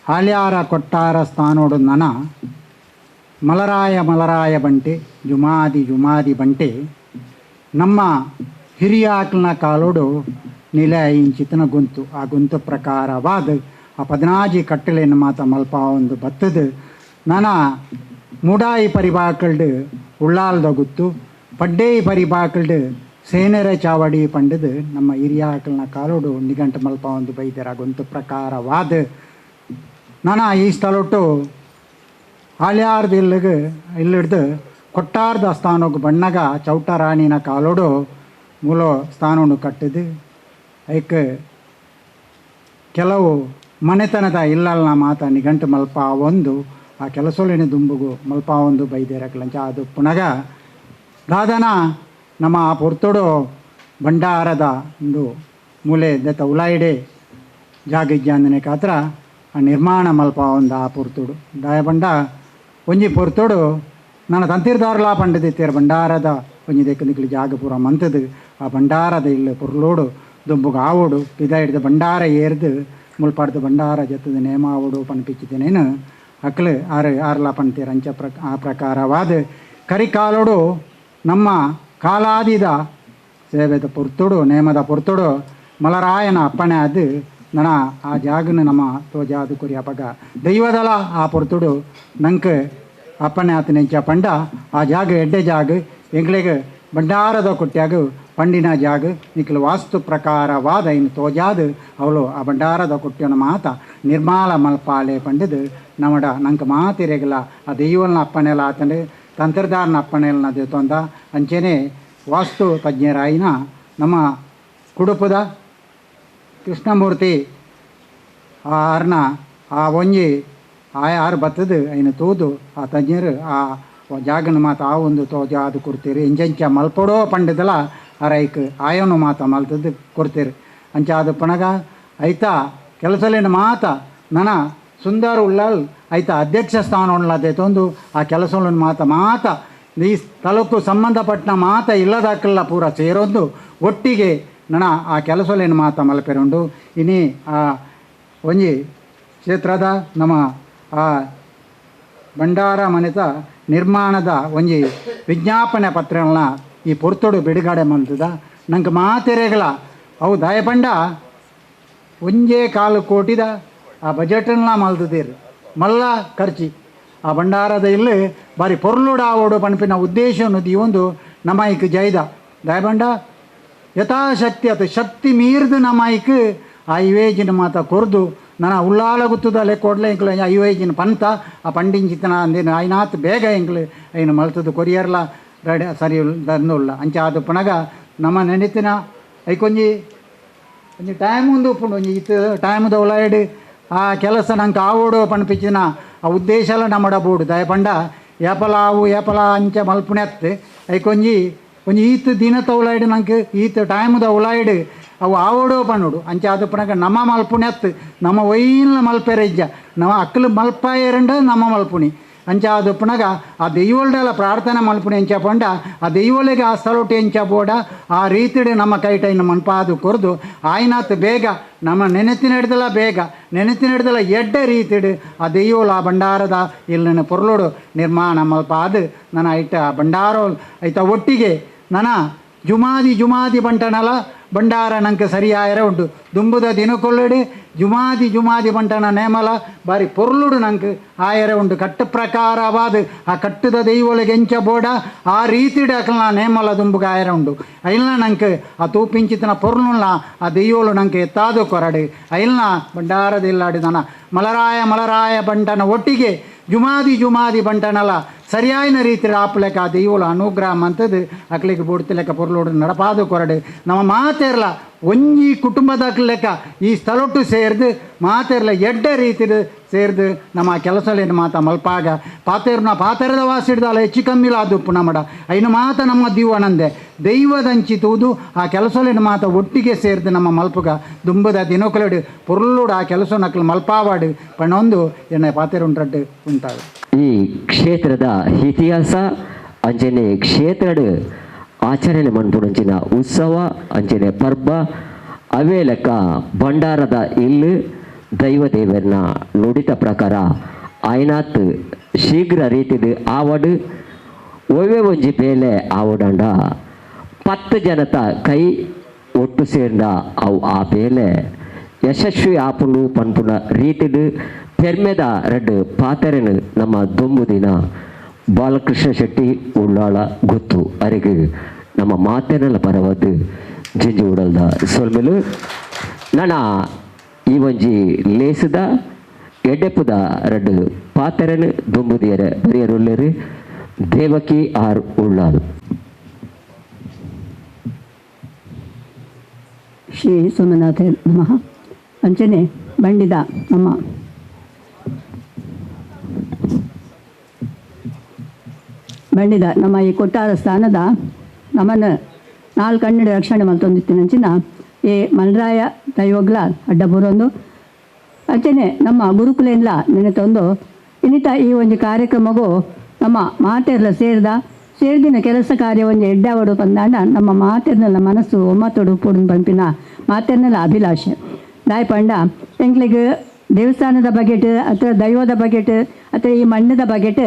E: ಹಾಲ್ಯಾರ ಕೊಟ್ಟಾರ ಸ್ಥಾನೋಡು ನನ ಮಲರಾಯ ಮಲರಾಯ ಬಂಟೆ ಜುಮಾದಿ ಜುಮಾದಿ ಬಂಟೆ ನಮ್ಮ ಹಿರಿಯಾಕ್ಲನ ಕಾಲೋಡು ನಿಲ ಇಂಚಿತನ ಗುಂತು ಆ ಗುಂತು ಪ್ರಕಾರವಾದ ಆ ಪದಿನಾಜಿ ಕಟ್ಟಲೆಯನ್ನು ಮಾತ ಮಲ್ಪ ಒಂದು ಬತ್ತದು ನನ ಮೂಡಾಯಿ ಪರಿಬಾಕಲ್ಡು ಉಳ್ಳಾಲ್ದ ಗುತ್ತು, ಪಡ್ಡೇಯಿ ಪರಿಬಾಕಲ್ಡು ಸೇನೆರೆ ಚಾವಡಿ ಪಂಡದು ನಮ್ಮ ಹಿರಿಯಾಕಲ್ನ ಕಾಲೋಡು ನಿಘಂಟು ಮಲ್ಪ ಒಂದು ಬೈದರ ಗೊಂತು ಪ್ರಕಾರವಾದ ನಾನು ಈ ಸ್ಥಳೊಟ್ಟು ಆಳ್ಯಾರ್ದ ಇಲ್ಲಿಗೆ ಇಲ್ಲಿಡ್ದು ಕೊಟ್ಟಾರ್ದ ಸ್ಥಾನಕ್ಕೆ ಬಣ್ಣಗ ಚೌಟರಾಣಿನ ಕಾಲೋಡು ಮೂಲ ಸ್ಥಾನವನ್ನು ಕಟ್ಟಿದ್ದು. ಐಕ್ ಕೆಲವು ಮನೆತನದ ಇಲ್ಲಲ್ನ ಮಾತ ನಿಘಂಟು ಮಲ್ಪ ಒಂದು ಆ ಕೆಲಸೊಲಿನ ದುಂಬುಗು ಮಲ್ಪ ಒಂದು ಬೈದೇರಕ್ಲಂಚ ಅದು ಪುನಗ ದಾದನ ನಮ್ಮ ಆ ಪೊರ್ತುಡು ಭಂಡಾರದ ಒಂದು ಮೂಲೆ ದತ್ತ ಉಲಾಯಿಡೆ ಜಾಗ ಇಜ್ಜಾಂದನೆ ಕಾತ್ರ ಆ ನಿರ್ಮಾಣ ಮಲ್ಪ ಒಂದು ಆ ಪೊರ್ತುಡು ದಾಯ ಬಂಡ ಒಂಜಿ ಪೊರ್ತುಡು ನನ್ನ ತಂತಿರ್ದಾರ್ಲಾ ಪಂಡದಿತ್ತೇರು ಭಂಡಾರದ ಒಂಜಿ ದೆಕ್ಕ ಜಾಗ ಪೂರ ಮಂತದು ಆ ಭಂಡಾರದ ಇಲ್ಲ ಪೊರ್ಲೋಡು ದುಂಬುಗು ಆವೋಡು ಪಿದ ಹಿಡ್ದು ಭಂಡಾರ ಏರ್ದು ಮುಲ್ಪಾಡ್ದು ಭಂಡಾರ ಜತ್ತದ ನೇಮ ಆವೋಡು ಪನ್ಪಿಚ್ಚಿದ್ದೇನೇನು ಅಕ್ಲು ಆರು ಆರ್ಲಾ ಪಂತೀರ ಅಂಚ ಆ ಪ್ರಕಾರವಾದ ಕರಿಕಾಲೋಡು ನಮ್ಮ ಕಾಲಾದಿದ ಸೇವೆದ ಪೊರ್ತುಡು ನೇಮದ ಪೊರ್ತುಡು ಮಲರಾಯನ ಅಪ್ಪಣೆ ಅದು ನನ ಆ ಜಾಗನ ನಮ್ಮ ತೋಜಾದು ಕುರಿ ಅಪಗ ದೈವದಲ ಆ ಪೊರ್ತುಡು ನಂಗೆ ಅಪ್ಪಣೆ ಆತನೆಂಚ ಪಂಡ ಆ ಜಾಗ ಎಡ್ಡೆ ಜಾಗ ಎಂಗ್ಳಿಗೆ ಭಂಡಾರದ ಕೊಟ್ಟ್ಯಾಗ ಪಂಡಿನ ಜಾಗ ನಿಖಿಲ ವಾಸ್ತು ಪ್ರಕಾರವಾದ ಇನ್ನು ತೋಜಾದು ಅವಳು ಆ ಭಂಡಾರದ ಕೊಟ್ಟಿಯನ ಮಾತ ನಿರ್ಮಾಲ ಮಲ್ಪಾಲೆ ಪಂಡದು ನಮಡ ನಂಗೆ ಮಾತಿರೆಗಲ ಆ ದೈವಲ್ನ ಅಪ್ಪಣೆಲ ಆತಂಡು ತಂತ್ರದಾರನ ಅಪ್ಪಣೆಲ್ನ ತೊಂದ ಅಂಚೆನೆ ವಾಸ್ತು ತಜ್ಞರಾಯಿನ ನಮ್ಮ ಕುಡುಪದ ಕೃಷ್ಣಮೂರ್ತಿ ಆರ್ನ ಆ ಒಂಜಿ ಆ ಆರು ಬತ್ತದು ಐನ ತೂದು ಆ ತಜ್ಞರು ಆ ಜಾಗನ ಮಾತ ಆ ಒಂದು ತೋಜಾದು ಕೊಡ್ತೀರಿ ಇಂಚಂಚ ಮಲ್ಪಡೋ ಪಂಡದಲ ಅರೈಕ್ ಆಯನು ಮಾತ ಮಲ್ತದ್ದು ಕೊಡ್ತೀರಿ ಅಂಚ ಅದು ಪಣಗ ಐತಾ ಕೆಲಸಲಿನ ಮಾತ ನನ ಸುಂದರ ಉಳ್ಳಾಲ್ ಐತ ಅಧ್ಯಕ್ಷ ಸ್ಥಾನ ಉಳ್ಳಾದೆ ತೊಂದು ಆ ಕೆಲಸలను ಮಾತ ಮಾತ ಈ ಸ್ಥಳಕ್ಕೂ ಸಂಬಂಧಪಟ್ಟ ಮಾತ ಇಲ್ಲದಾಕಲ್ಲ ಪೂರ ಸೇರೊಂದು ಒಟ್ಟಿಗೆ ನನ ಆ ಕೆಲಸಲೇನು ಮಾತ ಮಲ್ಪೆರುಂಡು. ಇನಿ ಆ ಒಂಜಿ ಕ್ಷೇತ್ರದ ನಮ್ಮ ಆ ಭಂಡಾರ ಮನೆತ ನಿರ್ಮಾಣದ ಒಂಜಿ ವಿಜ್ಞಾಪನೆ ಪತ್ರಗಳನ್ನ ಈ ಪೊರ್ತುಡು ಬಿಡುಗಡೆ ಮಲ್ತದ ನಂಗೆ ಮಾತೆರೆಗಳ ಅವು ದಯಪಂಡ ಒಂಜೇ ಕಾಲು ಕೋಟಿದ ಆ ಬಜೆಟನ್ನ ಮಲ್ತದಿರು ಮಲ್ಲ ಖರ್ಚಿ ಆ ಭಂಡಾರದ ಇಲ್ಲಿ ಬಾರಿ ಪೊರ್ಲುಡಾವೋಡು ಪನ್ಪಿನ ಉದ್ದೇಶವನ್ನು ಒಂದು ನಮ್ಮ ಐಕ್ ಜೈದ ದಯಬಂಡ ಯಥಾಶಕ್ತಿ ಅದು ಶಕ್ತಿ ಮೀರಿದು ನಮ್ಮ ಐಕ್ ಆ ಇವೇಜಿನ ಮಾತ ಕೊರ್ದು ನನ್ನ ಉಳ್ಳಾಲ ಗುತ್ತದಲ್ಲೇ ಕೊಡ್ಲೆ ಎಂಕ್ಲು ಐವೇಜಿನ ಪಂತ ಆ ಪಂಡಿಂಚಿತನ ಅಂದಿನ ಐನಾತ್ ಬೇಗ ಎಂಕ್ಲು ಐನು ಮಲ್ತದ್ದು ಕೊರಿಯರ್ಲ ರೆಡಿ ಸರಿ ದಂದುಳ್ಳ ಅಂಚ ಅದು ಪುನಗ ನಮ್ಮ ನೆನೆತಿನ ಐಕೊಂಜಿ ಒಂಜಿ ಟೈಮ್ ಒಂದು ಉಪ್ಪುಂಡು ಒಂಜಿ ಇತ್ತು ಟೈಮ್ದ ಉಲಾಯ್ಡ್ ಆ ಕೆಲಸ ನಂಗೆ ಆವೋಡು ಪನ್ಪಿಚಿನ ಆ ಉದ್ದೇಶ ಎಲ್ಲ ನಮ್ಮಡ ಬೋಡು ದಯಪಂಡ ಏಪಲಾವು ಏಪಲ ಅಂಚ ಮಲ್ಪುನೆತ್ತು ಐಕೊಂಜಿ ಒಂಜಿ ಈತ್ ದಿನತ ಉಲಾಯ್ಡ್ ನಂಗೆ ಈತ್ ಟೈಮ್ದ ಉಲಾಯ್ಡ್ ಅವು ಆವೋಡು ಪನ್ನುಡು ಅಂಚ ಅದು ಪನಗ ನಮ್ಮ ಮಲ್ಪುನೆತ್ತು ನಮ್ಮ ಒಯ್ಯಿನ ಮಲ್ಪೆರೆ ಇಜ್ಜ ನಮ್ಮ ಅಕ್ಕಲು ಮಲ್ಪಾಯರಂಡ ನಮ್ಮ ಮಲ್ಪುಣಿ ಅಂಚ ಅದು ಪುನಗ ಆ ದೈವೊಲ್ಡೆಲ್ಲ ಪ್ರಾರ್ಥನೆ ಮಲ್ಪುಣಿ ಅಂಚ ಪಂಡ ಆ ದೈವೊಲೆಗೆ ಆ ಸ್ಥಳೊಟ್ಟು ಎಂಚ ಬೋಡ ಆ ರೀತಿಡೆ ನಮ್ಮ ಕೈಟೈನ ಮನ್ಪಾದು ಕೊರ್ದು ಆಯ್ನಾತ್ ಬೇಗ ನಮ್ಮ ನೆನೆತಿನ ಹಿಡ್ದಲ್ಲ ಬೇಗ ನೆನೆತಿನ ಹಿಡ್ದಲ್ಲ ಎಡ್ಡೆ ರೀತಿಡು ಆ ದೈವೊಲು ಆ ಭಂಡಾರದ ಇಲ್ಲಿನ ಪೊರ್ಲೋಡು ನಿರ್ಮಾಣ ಮಲ್ಪಾದು ನನ್ನ ಐಟ ಆ ಭಂಡಾರೋ ಐತ ಒಟ್ಟಿಗೆ ನನ್ನ ಜುಮಾದಿ ಜುಮಾದಿ ಬಂಟನಲ ಭಂಡಾರ ನಂಗೆ ಸರಿಯಾಯರ ಉಂಟು ದುಂಬುದ ದಿನಕೊಲ್ಲಡಿ ಜುಮಾದಿ ಜುಮಾದಿ ಬಂಟನ ನೇಮಲ ಬಾರಿ ಪೊರ್ಲುಡು ನಂಗೆ ಆಯರ ಉಂಟು ಕಟ್ಟು ಪ್ರಕಾರವಾದ ಆ ಕಟ್ಟುದ ದೈವೊಳಗೆ ಎಂಚ ಬೋಡ ಆ ರೀತಿಡ ಅಕಲ್ನ ನೇಮಲ ದುಂಬುಗ ಆಯರ ಉಂಟು ಐಲ್ನ ನಂಗೆ ಆ ತೂಪಿಂಚಿತನ ಪೊರ್ಲುಲ್ಲ ಆ ದೈವೊಳು ನಂಗೆ ಎತ್ತಾದು ಕೊರಡು ಐಲ್ನ ಭಂಡಾರದಿಲ್ಲಾಡಿ ನನ್ನ ಮಲರಾಯ ಮಲರಾಯ ಬಂಟನ ಒಟ್ಟಿಗೆ ಜುಮಾದಿ ಜುಮಾದಿ ಬಂಟನಲ ಸರಿಯಾಯಿನ ರೀತಿ ಆಪಲೆಕ್ಕ ಆ ದೈವೊಳು ಅನುಗ್ರಹ ಮಂತದ್ದು ಅಕ್ಲಿಗೆ ಬುಡ್ತಿಲೆಕ್ಕ ಪೊರ್ಲೋಡು ನಡಪಾದು ಕೊರಡು ನಮ್ಮ ಮಾತೆರ್ಲ ಒಂಜಿ ಕುಟುಂಬದ ಲೆಕ್ಕ ಈ ಸ್ಥಳೊಟ್ಟು ಸೇರ್ದು ಮಾತೆರ್ಲ ಎಡ್ಡೆ ರೀತಿಡು ಸೇರ್ದು ನಮ್ಮ ಕೆಲಸಲೇನು ಮಾತ ಮಲ್ಪಾಗ ಪಾತೇರ್ನ ಪಾತೆರದ ವಾಸಿಡ್ದಲ್ಲ ಹೆಚ್ಚು ಕಮ್ಮಿಲ್ಲ ಅದು ನಮ್ಮಡ ಐನು ಮಾತ ನಮ್ಮ ದೀವನಂದೆ ದೈವದಂಚಿತುವುದು ಆ ಕೆಲಸಲೇನು ಮಾತ ಒಟ್ಟಿಗೆ ಸೇರ್ದು ನಮ್ಮ ಮಲ್ಪುಗ ದುಂಬದ ದಿನಕುಲಡು ಪೊರ್ಲುಡು ಆ ಕೆಲಸ ನಕಲು ಮಲ್ಪಾವಾಡು ಪಣೊಂದು ಎನ್ನ ಪಾತೆರುಂಟ್ರಡ್ಡು ಉಂಟಾಗ.
A: ಈ ಕ್ಷೇತ್ರದ ಇತಿಹಾಸ ಅಂಚನೆ ಕ್ಷೇತ್ರದ ಆಚರಣೆ ಮನ್ಪುಡಂಚಿನ ಉತ್ಸವ ಅಂಚನೆ ಪರ್ಬ ಅವೇ ಲೆಕ್ಕ ಭಂಡಾರದ ಇಲ್ಲು ದೈವ ದೇವರನ ನುಡಿತ ಪ್ರಕಾರ ಆಯ್ನಾತ್ ಶೀಘ್ರ ರೀತಿದು ಆವಡು ಒವ್ವೆ ಒಂಜಿ ಬೇಲೆ ಆವಡಂಡ 10 ಜನತ ಕೈ ಒಟ್ಟು ಸೇರ್ದ ಅವು ಆ ಬೇಲೆ ಯಶಸ್ವಿ ಆಪುಂಡು ಪನ್ಪುನ ರೀತಿದು ಪೆರ್ಮೆದ ರಡ್ಡು ಪಾತೆರೆನು ನಮ್ಮ ದೊಂಬು ದಿನ Balakrishna Shetty Ullal ಗೊತ್ತು ಅರೆಗೆ ನಮ್ಮ ಮಾತೆನೆಲ್ಲ ಪರವಾದ ಜಿಂಜಿ ಉಡಲ್ದ ಸೊಲ್ಮೆಲು. ನನ ಈ ಒಂಜಿ ಲೇಸುದ ಎಡ್ಡೆಪ್ಪುದ ರಡ್ಡು ಪಾತೆರನು ದುಂಬುದಿಯರ ಬರಿಯರುಲ್ಲೇರು ದೇವಕಿ ಆರ್ ಉಳ್ಳಾಲ್.
F: ಶ್ರೀ ಸೋಮನಾಥ ನಮಃ. ಅಂಚನೆ ಬಂಡಿದ ನಮ್ಮ ಬಂಡಿದ ನಮ್ಮ ಈ ಕೊಟ್ಟಾರ ಸ್ಥಾನದ ನಮ್ಮನ ನಾಲ್ಕು ಕನ್ನಡ ರಕ್ಷಣೆ ಮಲ್ತೊಂದಿತ್ತಿನಂಚಿನ ಎ ಮಲ್ರಾಯ ದೈವಗ್ಲ ಅಡ್ಡಬುರೊಂದು ಅಂಚನೆ ನಮ್ಮ ಗುರುಕುಲೆಲ್ಲ ನೆನೆತೊಂದು ಇನ್ನಿತ ಈ ಒಂದು ಕಾರ್ಯಕ್ರಮಗೂ ನಮ್ಮ ಮಾತೆರ್ಲ ಸೇರಿದ ಸೇರಿದಿನ ಕೆಲಸ ಕಾರ್ಯ ಒಂದು ಎಡ್ಡಾವಡು ಬಂದಾಂಡ ನಮ್ಮ ಮಾತೆರ್ನೆಲ್ಲ ಮನಸ್ಸು ಒಮ್ಮತೊಡು ಪೊಡು ಪಂಪಿನ ಮಾತೆರ್ನೆಲ್ಲ ಅಭಿಲಾಷೆ. ದಾಯ್ ಪಂಡ ಎಂಕ್ಲಿಗೆ ದೇವಸ್ಥಾನದ ಬಗೆಟ್ ಅಥವಾ ದೈವದ ಬಗೆಟ್ ಅಥವಾ ಈ ಮಣ್ಣದ ಬಗೆಟ್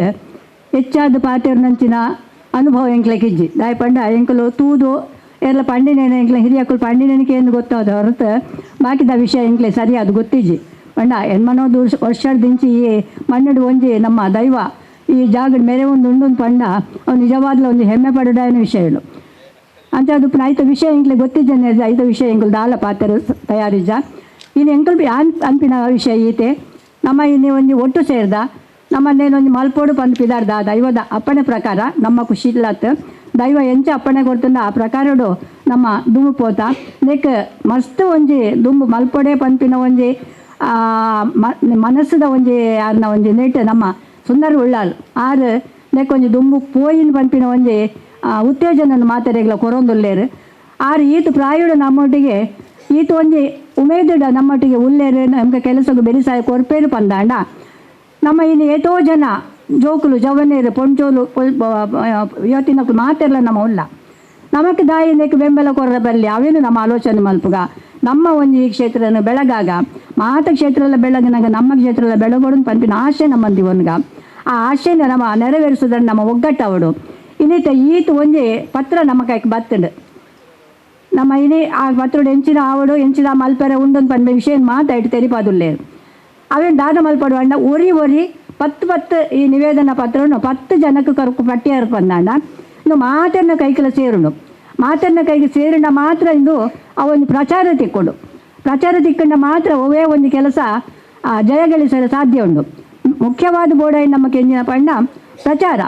F: ಹೆಚ್ಚಾದ ಪಾತೆರ್ನಂಚಿನ ಅನುಭವ ಎಂಕ್ಲಿಗೆ ಇಜ್ಜಿ. ದಾಯ್ ಪಂಡ ಎಂಕಲು ತೂದು ಎಲ್ಲ ಪಂಡಿನೇನು ಎಂಕ್ಲ ಹಿರಿಯಕ್ಕಳು ಪಂಡಿನೇನಕ್ಕೆ ಏನು ಗೊತ್ತಾದ ಹೊರತು ಬಾಕಿದ ವಿಷಯ ಎಂಕ್ಲೆ ಸರಿಯಾದ ಗೊತ್ತಿಜ್ಜಿ. ಪಂಡ ಎನ್ಮನೋದು ವರ್ಷದಿಂಚಿ ಈ ಮಣ್ಣಡು ಒಂಜಿ ನಮ್ಮ ದೈವ ಈ ಜಾಗದ ಮೇರೆ ಒಂದು ಉಂಡು ಪಂಡ ಅವ್ನು ನಿಜವಾಗ್ಲೂ ಒಂದು ಹೆಮ್ಮೆ ಪಡೋದಾಯನ ವಿಷಯಗಳು ಅಂತ ಅದು ಐತ ವಿಷಯ ಎಂಕ್ಲೆ ಗೊತ್ತಿದ್ದೇನೆ. ಐತ ವಿಷಯ ಎಂಕುಲು ದಾಲ ಪಾತ್ರ ತಯಾರಿಜ ಇನ್ನು ಎಂಕಲ್ ಅನ್ಪಿನ ವಿಷಯ ಈತೆ ನಮ್ಮ ಇನ್ನೇ ಒಂದು ಒಟ್ಟು ಸೇರ್ದ ನಮ್ಮನ್ನೇನೊಂದು ಮಲ್ಪೋಡು ಪಂದ್ ಪಿದಾರ್ದ ದೈವದ ಅಪ್ಪಣೆ ಪ್ರಕಾರ ನಮ್ಮ ಖುಷಿ ಇಲ್ಲತ್ ದೈವ ಎಂಚ ಅಪ್ಪಣೆ ಕೊಡ್ತಂದ ಆ ಪ್ರಕಾರಡು ನಮ್ಮ ದುಂಬು ಪೋತ ನೆಕ್ ಮಸ್ತ್ ಒಂಜಿ ದುಂಬು ಮಲ್ಪೊಡೆ ಪನ್ಪಿನ ಒಂಜಿ ಮನಸ್ಸುದ ಒಂಜಿ ಅನ್ನ ಒಂಜಿ ನೆಟ್ ನಮ್ಮ ಸುಂದರ ಉಳ್ಳಾಲ್ ಆರು ನೆಕ್ ಒಂಜಿ ದುಂಬು ಪೋಯಿನ ಪನ್ಪಿನ ಒಂಜಿ ಉತ್ತೇಜನ ಮಾತೆರೆಗ್ಲ ಕೊರೊಂದುಲ್ಲೇರು. ಆರು ಈತ ಪ್ರಾಯುಡು ನಮ್ಮೊಟ್ಟಿಗೆ ಈತ ಒಂಜಿ ಉಮೇದುಡ ನಮ್ಮೊಟ್ಟಿಗೆ ಉಲ್ಲೇರು ನಮ್ಗೆ ಕೆಲಸಕ್ಕೆ ಬೆರಿಸಾಯ ಕೊರ್ಪೇರು ಪಂದಾಂಡ ನಮ್ಮ ಇಲ್ಲಿ ಏತೋ ಜನ ಜೋಕುಲು ಜವನೇರು ಪೊಂಚೋಲು ಇವತ್ತಿನ ಮಾತೆಲ್ಲ ನಮ್ಮ ಉಲ್ಲ ನಮಕ್ ದಾಯಿನಕ್ಕೆ ಬೆಂಬಲ ಕೊರ ಬರಲಿ ಅವೇನು ನಮ್ಮ ಆಲೋಚನೆ ಮಲ್ಪುಗ ನಮ್ಮ ಒಂಜಿ ಈ ಕ್ಷೇತ್ರನ ಬೆಳಗಾಗ ಮಾತ ಕ್ಷೇತ್ರ ಬೆಳಗಿನಾಗ ನಮ್ಮ ಕ್ಷೇತ್ರ ಬೆಳಗೋಡು ಪಂಪಿನ ಆಶೆ ನಮ್ಮಂದಿವನ್ಗ ಆ ಆಶೆನ ನಮ್ಮ ನೆರವೇರಿಸೋದನ್ನು ನಮ್ಮ ಒಗ್ಗಟ್ಟವಡು ಇನ್ನಿತ ಈತ ಒಂಜಿ ಪತ್ರ ನಮ್ಮ ಕೈಗೆ ಬತ್ತಂಡು ನಮ್ಮ ಇನಿ ಆ ಪತ್ರೋಡು ಎಂಚಿನ ಆವಡು ಎಂಚಿನ ಮಲ್ಪೆರೆ ಉಂಡೊಂದು ಪನ್ಪೆ ವಿಷಯ ಮಾತಾಯ್ತು ತೆರಿಪಾದುಲ್ಲೇರು. ಅವೇನು ದಾದ ಮಲ್ಪಡು ಅಂಡ ಒರಿ ಒರಿ ಪತ್ತು ಪತ್ತು ಈ ನಿವೇದನಾ ಪತ್ರವನ್ನು 10 ಜನಕ್ಕೆ ಕರ್ಕು ಪಟ್ಟಿಯಾರು ಬಂದಾಂಡ ಇನ್ನು ಮಾತನ್ನ ಕೈಕೆಲ್ಲ ಸೇರುಂಡು ಮಾತನ್ನ ಕೈಗೆ ಸೇರುಂಡ ಮಾತ್ರ ಇಂದು ಆ ಒಂದು ಪ್ರಚಾರ ತಿಕ್ಕೊಂಡು ಪ್ರಚಾರ ತಿಕ್ಕೊಂಡ ಮಾತ್ರ ಒವೇ ಒಂದು ಕೆಲಸ ಜಯಗಳಿಸಲು ಸಾಧ್ಯ ಉಂಟು. ಮುಖ್ಯವಾದ ಬೋರ್ಡ್ ನಮ್ಮ ಕೆಂಜಿನ ಪಂಡ ಪ್ರಚಾರ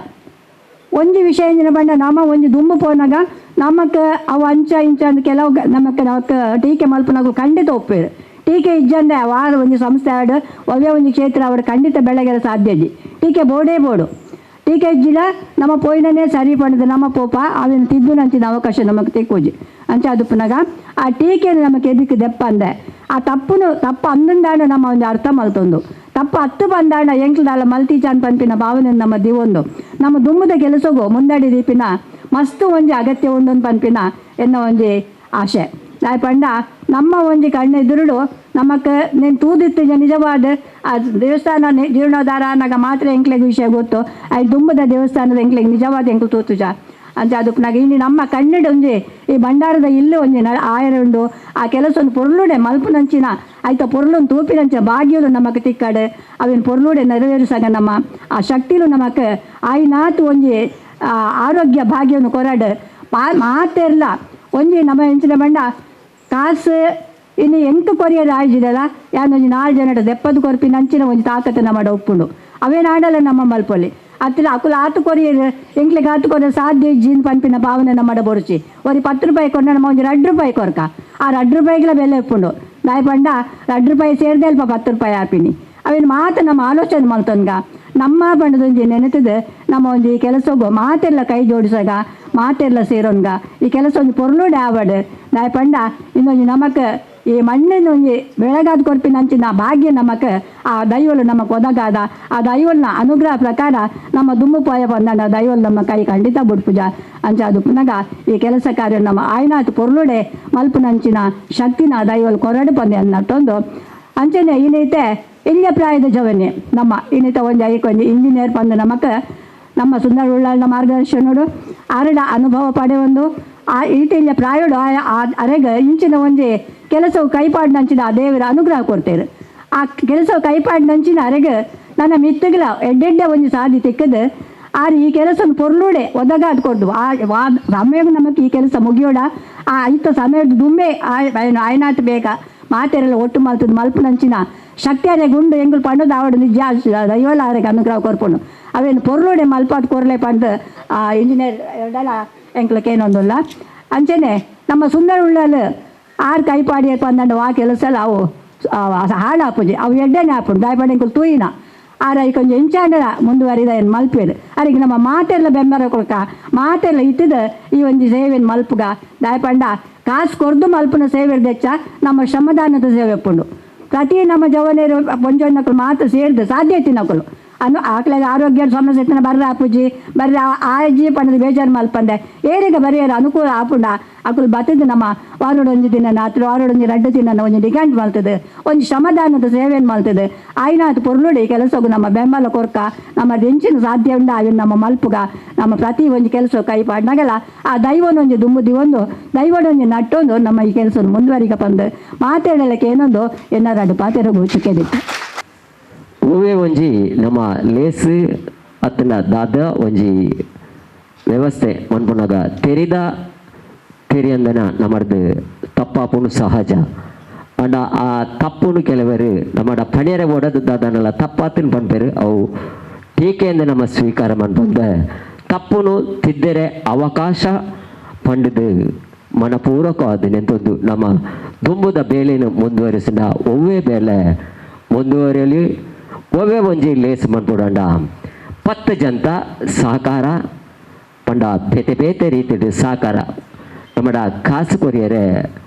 F: ಒಂಜಿ ವಿಷಯ ಎಂಜಿನ ಪಂಡ ನಮ್ಮ ಒಂಜಿ ದುಂಬು ಪೋನಾಗ ನಮಕ್ ಅವು ಅಂಚ ಇಂಚ ಅಂತ ಕೆಲವು ನಮಕ್ ನಮಕ್ ಟೀಕೆ ಮಲ್ಪನಾಗ ಖಂಡಿತ ಒಪ್ಪೇರು. ಟೀಕೆ ಇಜ್ಜಂದೆ ವಾರ ಒಂಜಿ ಸಂಸ್ಥೆ ಆಡು ಒವ್ವೇ ಒಂಜಿ ಕ್ಷೇತ್ರ ಅವರು ಖಂಡಿತ ಬೆಳಗೆಲ್ಲ ಸಾಧ್ಯ ಇಜ್ಜಿ. ಟೀಕೆ ಬೋರ್ಡೇ ಬೋರ್ಡು ಟೀಕೆ ಇಜ್ಜಿಲ್ಲ ನಮ್ಮ ಪೋಯಿನೇ ಸರಿ ಪಂಡದ ನಮ್ಮ ಪೋಪ ಅವೇನು ತಿದ್ದು ನಂಚಿನ ಅವಕಾಶ ನಮಗೆ ತಿಕ್ಕೋಜಿ ಅಂಚ ಅದು ಪುನಗ ಆ ಟೀಕೆಯನ್ನು ನಮಗೆ ಎದಿಕ್ಕೆ ದೆಪ್ಪ ಅಂದೆ ಆ ತಪ್ಪುನು ತಪ್ಪು ಅಂದಂದಾಣ ನಮ್ಮ ಒಂದು ಅರ್ಥ ಮಲ್ತೊಂದು ತಪ್ಪು ಹತ್ತು ಬಂದಾಣ ಎಂಕ್ಲದಾಳ ಮಲ್ತೀಚಾನ್ ಪನ್ಪಿನ ಭಾವನೆ ನಮ್ಮ ದಿವೊಂದು ನಮ್ಮ ದುಮ್ಮದ ಕೆಲಸಗೋ ಮುಂದಡಿ ದೀಪಿನ ಮಸ್ತು ಒಂಜಿ ಅಗತ್ಯ ಉಂಡೊಂದು ಪನ್ಪಿನ ಎನ್ನ ಒಂಜಿ ಆಶೆ. ದಾಯ್ ಪಂಡ ನಮ್ಮ ಒಂಜಿ ಕಣ್ಣೆದುರುಡು ನಮಕ್ ನೇನು ತೂದಿತ್ತು ನಿಜವಾದ ಆ ದೇವಸ್ಥಾನ ಜೀರ್ಣೋದ್ಧಾರ ಅನ್ನಗ ಮಾತ್ರ ಎಂಕ್ಲೆಗ್ ವಿಷಯ ಗೊತ್ತು. I ದುಂಬದ ದೇವಸ್ಥಾನದ ಎಂಕ್ಲೆಗ್ ನಿಜವಾದ ಎಂಕ್ಲು ತೂತುಜ ಅಂತ ಅದಕ್ಕೆ ಇನ್ನು ನಮ್ಮ ಕನ್ನಡ ಒಂಜಿ ಈ ಭಂಡಾರದ ಇಲ್ಲು ಒಂಜಿ ಆಯರುಂಡು ಆ ಕೆಲಸ ಒಂದು ಪೊರ್ಲುಡೆ ಮಲ್ಪುನಂಚಿನ ಆಯ್ತ ಪೊರ್ಲುನ್ ತೂಪಿನಂಚಿನ ಭಾಗ್ಯಲು ನಮಕ್ ತಿಕ್ಕಾಡು ಅವಿನ ಪೊರ್ಲುಡೆ ನೆರವೇರಿಸಾಗ ನಮ್ಮ ಆ ಶಕ್ತಿಲು ನಮಕ್ ಆಯ್ನಾತು ಒಂಜಿ ಆರೋಗ್ಯ ಭಾಗ್ಯವನ್ನು ಕೊರಡು ಮಾತೆರ್ಲ ಒಂಜಿ ನಮ್ಮ ಎಂಚಿನ ಬಂಡ ಕಾಸು ಇನ್ನು ಎಂಕ್ ಕೊರಿಯರ್ ಆಯ್ಜಿದಲ್ಲ ಯಾನೊಂಜಿ 4 ಜನಟ ದೆಪ್ಪದು ಕೊರ್ಪಿನ ಅಂಚಿನ ಒಂಜಿ ತಾಕತ್ತು ನಮ್ಮ ಒಪ್ಪುಂಡು ಅವೇನಾಡಲ್ಲ ನಮ್ಮ ಮಲ್ಪೊಲಿ ಅತ್ತಿಲ ಅಕುಲ ಆತು ಕೊರಿಯರ್ ಎಂಕ್ಲೆಗ್ ಆತು ಕೊರಿಯರ್ ಸಾಧ್ಯ ಇಜ್ಜಿನ್ ಪನ್ಪಿನ ಭಾವನೆ ನಮ್ಮ ಬೊರುಚಿ ಒರಿ 10 ರೂಪಾಯಿ ಕೊರ್ನ ನಮ್ಮ ಒಂಜಿ 2 ರೂಪಾಯಿ ಕೊರ್ಕ ಆ 2 ರೂಪಾಯಿಗಳ ಬೆಲೆ ಉಪ್ಪುಂಡು ದಾಯ್ ಪಂಡ 2 ರೂಪಾಯಿ ಸೇರ್ದೆ ಅಲ್ಪ 10 ರೂಪಾಯಿ ಆಪಿನಿ ಅವೇನು ಮಾತು ನಮ್ಮ ಆಲೋಚನೆ ಮಲ್ತೊನ್ಗ ನಮ್ಮ ಬಣ್ಣದೊಂಜಿ ನೆನೆತದೆ ನಮ್ಮ ಒಂಜಿ ಕೆಲಸಗು ಮಾತೆಲ್ಲ ಕೈ ಜೋಡಿಸಾಗ ಮಾತೆಲ್ಲ ಸೇರೋನ್ಗ ಈ ಕೆಲಸ ಒಂಜಿ ಪೊರ್ಲುಡೆ ಆವಡ್ ದಾಯ್ ಪಂಡ ಇನ್ನೊಂಜಿ ನಮಕ್ ಈ ಮಣ್ಣಿನ ಒಂಜಿ ಬೆಳಗಾದ ಕೊರ್ಪಿನ ಅಂಚಿನ ಭಾಗ್ಯ ನಮಕ್ ಆ ದೈವಲು ನಮಕ್ ಒದಗಾದ ಆ ದೈವಲ್ನ ಅನುಗ್ರಹ ಪ್ರಕಾರ ನಮ್ಮ ದುಮ್ಮು ಪೋಯ ಬಂದಾಂಡ ದೈವಲ್ ನಮ್ಮ ಕೈ ಖಂಡಿತ ಬುಡ್ಪುಜ ಅಂಚ ಅದು ಪುನಗ ಈ ಕೆಲಸ ಕಾರ್ಯ ನಮ್ಮ ಆಯ್ನಾತ್ ಪೊರ್ಲುಡೆ ಮಲ್ಪುನಂಚಿನ ಶಕ್ತಿನ ದೈವಲ್ ಕೊರಡು ಪಂದೆ ಅನ್ನಟ್ಟೊಂದು ಅಂಚನೆ ಇನ್ನೈತೆ ಎಲ್ಯ ಪ್ರಾಯದ ಜವನೆ ನಮ್ಮ ಇನ್ನಿತ ಒಂಜಿ ಐಕ್ ಒಂಜಿ ಇಂಜಿನಿಯರ್ ಬಂದು ನಮಕ್ ನಮ್ಮ ಸುಂದರ ಉಳ್ಳಾಲ್ನ ಮಾರ್ಗದರ್ಶನೋಡು ಆರಡ ಅನುಭವ ಪಡೆಯೊಂದು ಆ ಈಟಿಲ್ಯ ಪ್ರಾಯೋಡು ಅರೆಗ ಇಂಚಿನ ಒಂಜಿ ಕೆಲಸವು ಕೈಪಾಡಿನಂಚಿನ ಆ ದೇವರ ಅನುಗ್ರಹ ಕೊಡ್ತೇವೆ. ಆ ಕೆಲಸವು ಕೈಪಾಡಿನಂಚಿನ ಅರೆಗ ನನ್ನ ಮಿತ್ತುಗಳ ಎಡ್ಡೆಡ್ಡೆ ಒಂಜಿ ಸಾಧಿ ತಿಕ್ಕದು ಆರು ಈ ಕೆಲಸ ಪೊರ್ಲುಡೆ ಒದಗಾದ್ ಕೊಡ್ದು ಆ ಸಮಯ ನಮಕ್ ಈ ಕೆಲಸ ಮುಗಿಯೋಡ ಆ ಇತ್ತ ಸಮಯದ ದುಂಬೆ ಆಯ್ನಾತ್ ಬೇಗ ಮಾತೆರೆಲ್ಲ ಒಟ್ಟು ಮಲ್ತದ ಮಲ್ಪುನಂಚಿನ ಶಕ್ತಿಯಾರೆ ಗುಂಡು ಎಂಗುಲು ಪಂಡದ ಆವಡು ನಿಜ ದೈವಲ ಆರೆಗೆ ಅನುಗ್ರಹ ಕೊರ್ಪುಂಡು ಅವೇನು ಪೊರ್ಲುಡೆ ಮಲ್ಪಾತ್ ಕೊರ್ಲೆ ಪಂಡ್ ಆ ಇಂಜಿನಿಯರ್ ಎರಡಲ ಎಂಕ್ಲಕ್ಕೇನೊಂದುಲ್ಲ. ಅಂಚೆನೆ ನಮ್ಮ ಸುಂದರ ಉಳ್ಳಾಲ್ ಆರು ಕೈಪಾಡಿ ಪಂದಂಡ ವಾ ಕೆಲಸ ಅವು ಹಾಳಾಪುಜಿ ಅವು ಎಡ್ಡೆನೆ ಆಪುಂಡು ದಾಯಪಂಡ ಎಂಕುಲು ತೂಯಿನ ಆರ ಕೊಂಚ ಎಂಚಾಂಡ ಮುಂದುವರಿದ ಏನು ಮಲ್ಪೇರು ಅರಿಗೆ ನಮ್ಮ ಮಾತೆಲ್ಲ ಬೆಂಬಲ ಕೊಡ್ಕ ಮಾತೆಲ್ಲ ಇತ್ತಿದ ಈ ಒಂಜಿ ಸೇವೆಯನ್ನು ಮಲ್ಪುಗ ದಾಯಪಂಡ ಕಾಸು ಕೊರ್ದು ಮಲ್ಪುನ ಸೇವೆ ದೆಚ್ಚ ನಮ್ಮ ಶ್ರಮದಾನದ ಸೇವೆ ಪುಂಡು ಪ್ರತಿ ನಮ್ಮ ಜವನೇರು ಪೊಂಜೊನ್ನಕಲು ಮಾತು ಸೇರಿದ ಸಾಧ್ಯ ಇತ್ತಿನಕಲು ಅನ್ನು ಆಕಳಿಗೆ ಆರೋಗ್ಯ ಸಮಸ್ಯೆ ಇತ್ತಿನ ಬರ್ರ ಆಪುಜಿ ಬರ್ರ ಆಜಿ ಪಂಡದ ಬೇಜಾರು ಮಲ್ಪಂದೆ ಏರಿಗ ಬರೆಯರು ಅನುಕೂಲ ಆಪುಂಡ ಅಕುಲು ಬತ್ತದ ನಮ್ಮ ವಾರೋಡೊಂಜಿ ದಿನ ಅತ್ರ ವಾರೋಡೊಂಜಿ ರಡ್ಡು ದಿನ ಒಂಜಿ ಡಿಗ್ಯಾಂಟ್ ಮಲ್ತದೆ ಒಂಜಿ ಶ್ರಮದಾನದ ಸೇವೆಯನ್ನು ಮಲ್ತದೆ ಆಯ್ನಾತ್ ಪೊರ್ಲುಡಿ ಕೆಲಸಗು ನಮ್ಮ ಬೆಂಬಲ ಕೊರ್ಕ ನಮ್ಮ ದೆಂಚಿನ ಸಾಧ್ಯ ಉಂಡ ಅವಿನ ನಮ್ಮ ಮಲ್ಪುಗ ನಮ್ಮ ಪ್ರತಿ ಒಂಜಿ ಕೆಲಸ ಕೈ ಪಾಡ್ನಾಗೆಲ್ಲ ಆ ದೈವನೊಂಜಿ ದುಂಬು ದಿವೊಂದು ದೈವನೊಂಜಿ ನಟ್ಟೊಂದು ನಮ್ಮ ಈ ಕೆಲಸ ಮುಂದುವರಿಕ ಬಂದು ಮಾತಾಡಲಿಕ್ಕೆ ಏನೊಂದು ಎನ್ನಾರಡು ಪಾತೆರಗು ಚುಕ್ಕೆದಿತ್ತು.
A: ಓವೇ ಒಂಜಿ ನಮ್ಮ ಲೇಸು ಅತ್ತನ ದಾದ ಒಂಜಿ ವ್ಯವಸ್ಥೆ ಮನ್ಪುನಗ ತೆರಿದ ತೆರಿಯಂದನ ನಮ್ಮದು ತಪ್ಪಾಪುನು ಸಹಜ. ಅಂಡ ಆ ತಪ್ಪುನು ಕೆಲವರು ನಮ್ಮಡ ಪಣಿಯರ ಓಡದು ದಾದನಲ್ಲ ತಪ್ಪಾತಿನ ಪನ್ಪೇರು ಅವು ಟೀಕೆಯಿಂದ ನಮ್ಮ ಸ್ವೀಕಾರ ಮನ್ಪಂದ ತಪ್ಪುನು ತಿದ್ದರೆ ಅವಕಾಶ ಪಂಡದು ಮನಪೂರ್ವಕವಾದ ನೆಂತೊಂದು ನಮ್ಮ ದುಂಬುದ ಬೇಲೆಯನ್ನು ಮುಂದುವರಿಸಿದ ಒವ್ವೇ ಬೇಲೆ ಮುಂದುವರಿಯಲಿ ಒವ್ವೇ ಒಂಜಿ ಲೇಸ್ ಮನ್ಪುಡಂಡ 10 ಜಂತ ಸಹಕಾರ ಪಂಡ ಬೇತೆ ಬೇತೆ ರೀತಿಯ ಸಹಕಾರ ನಮ್ಮಡ ಕಾಸು ಕೊರಿಯರೆ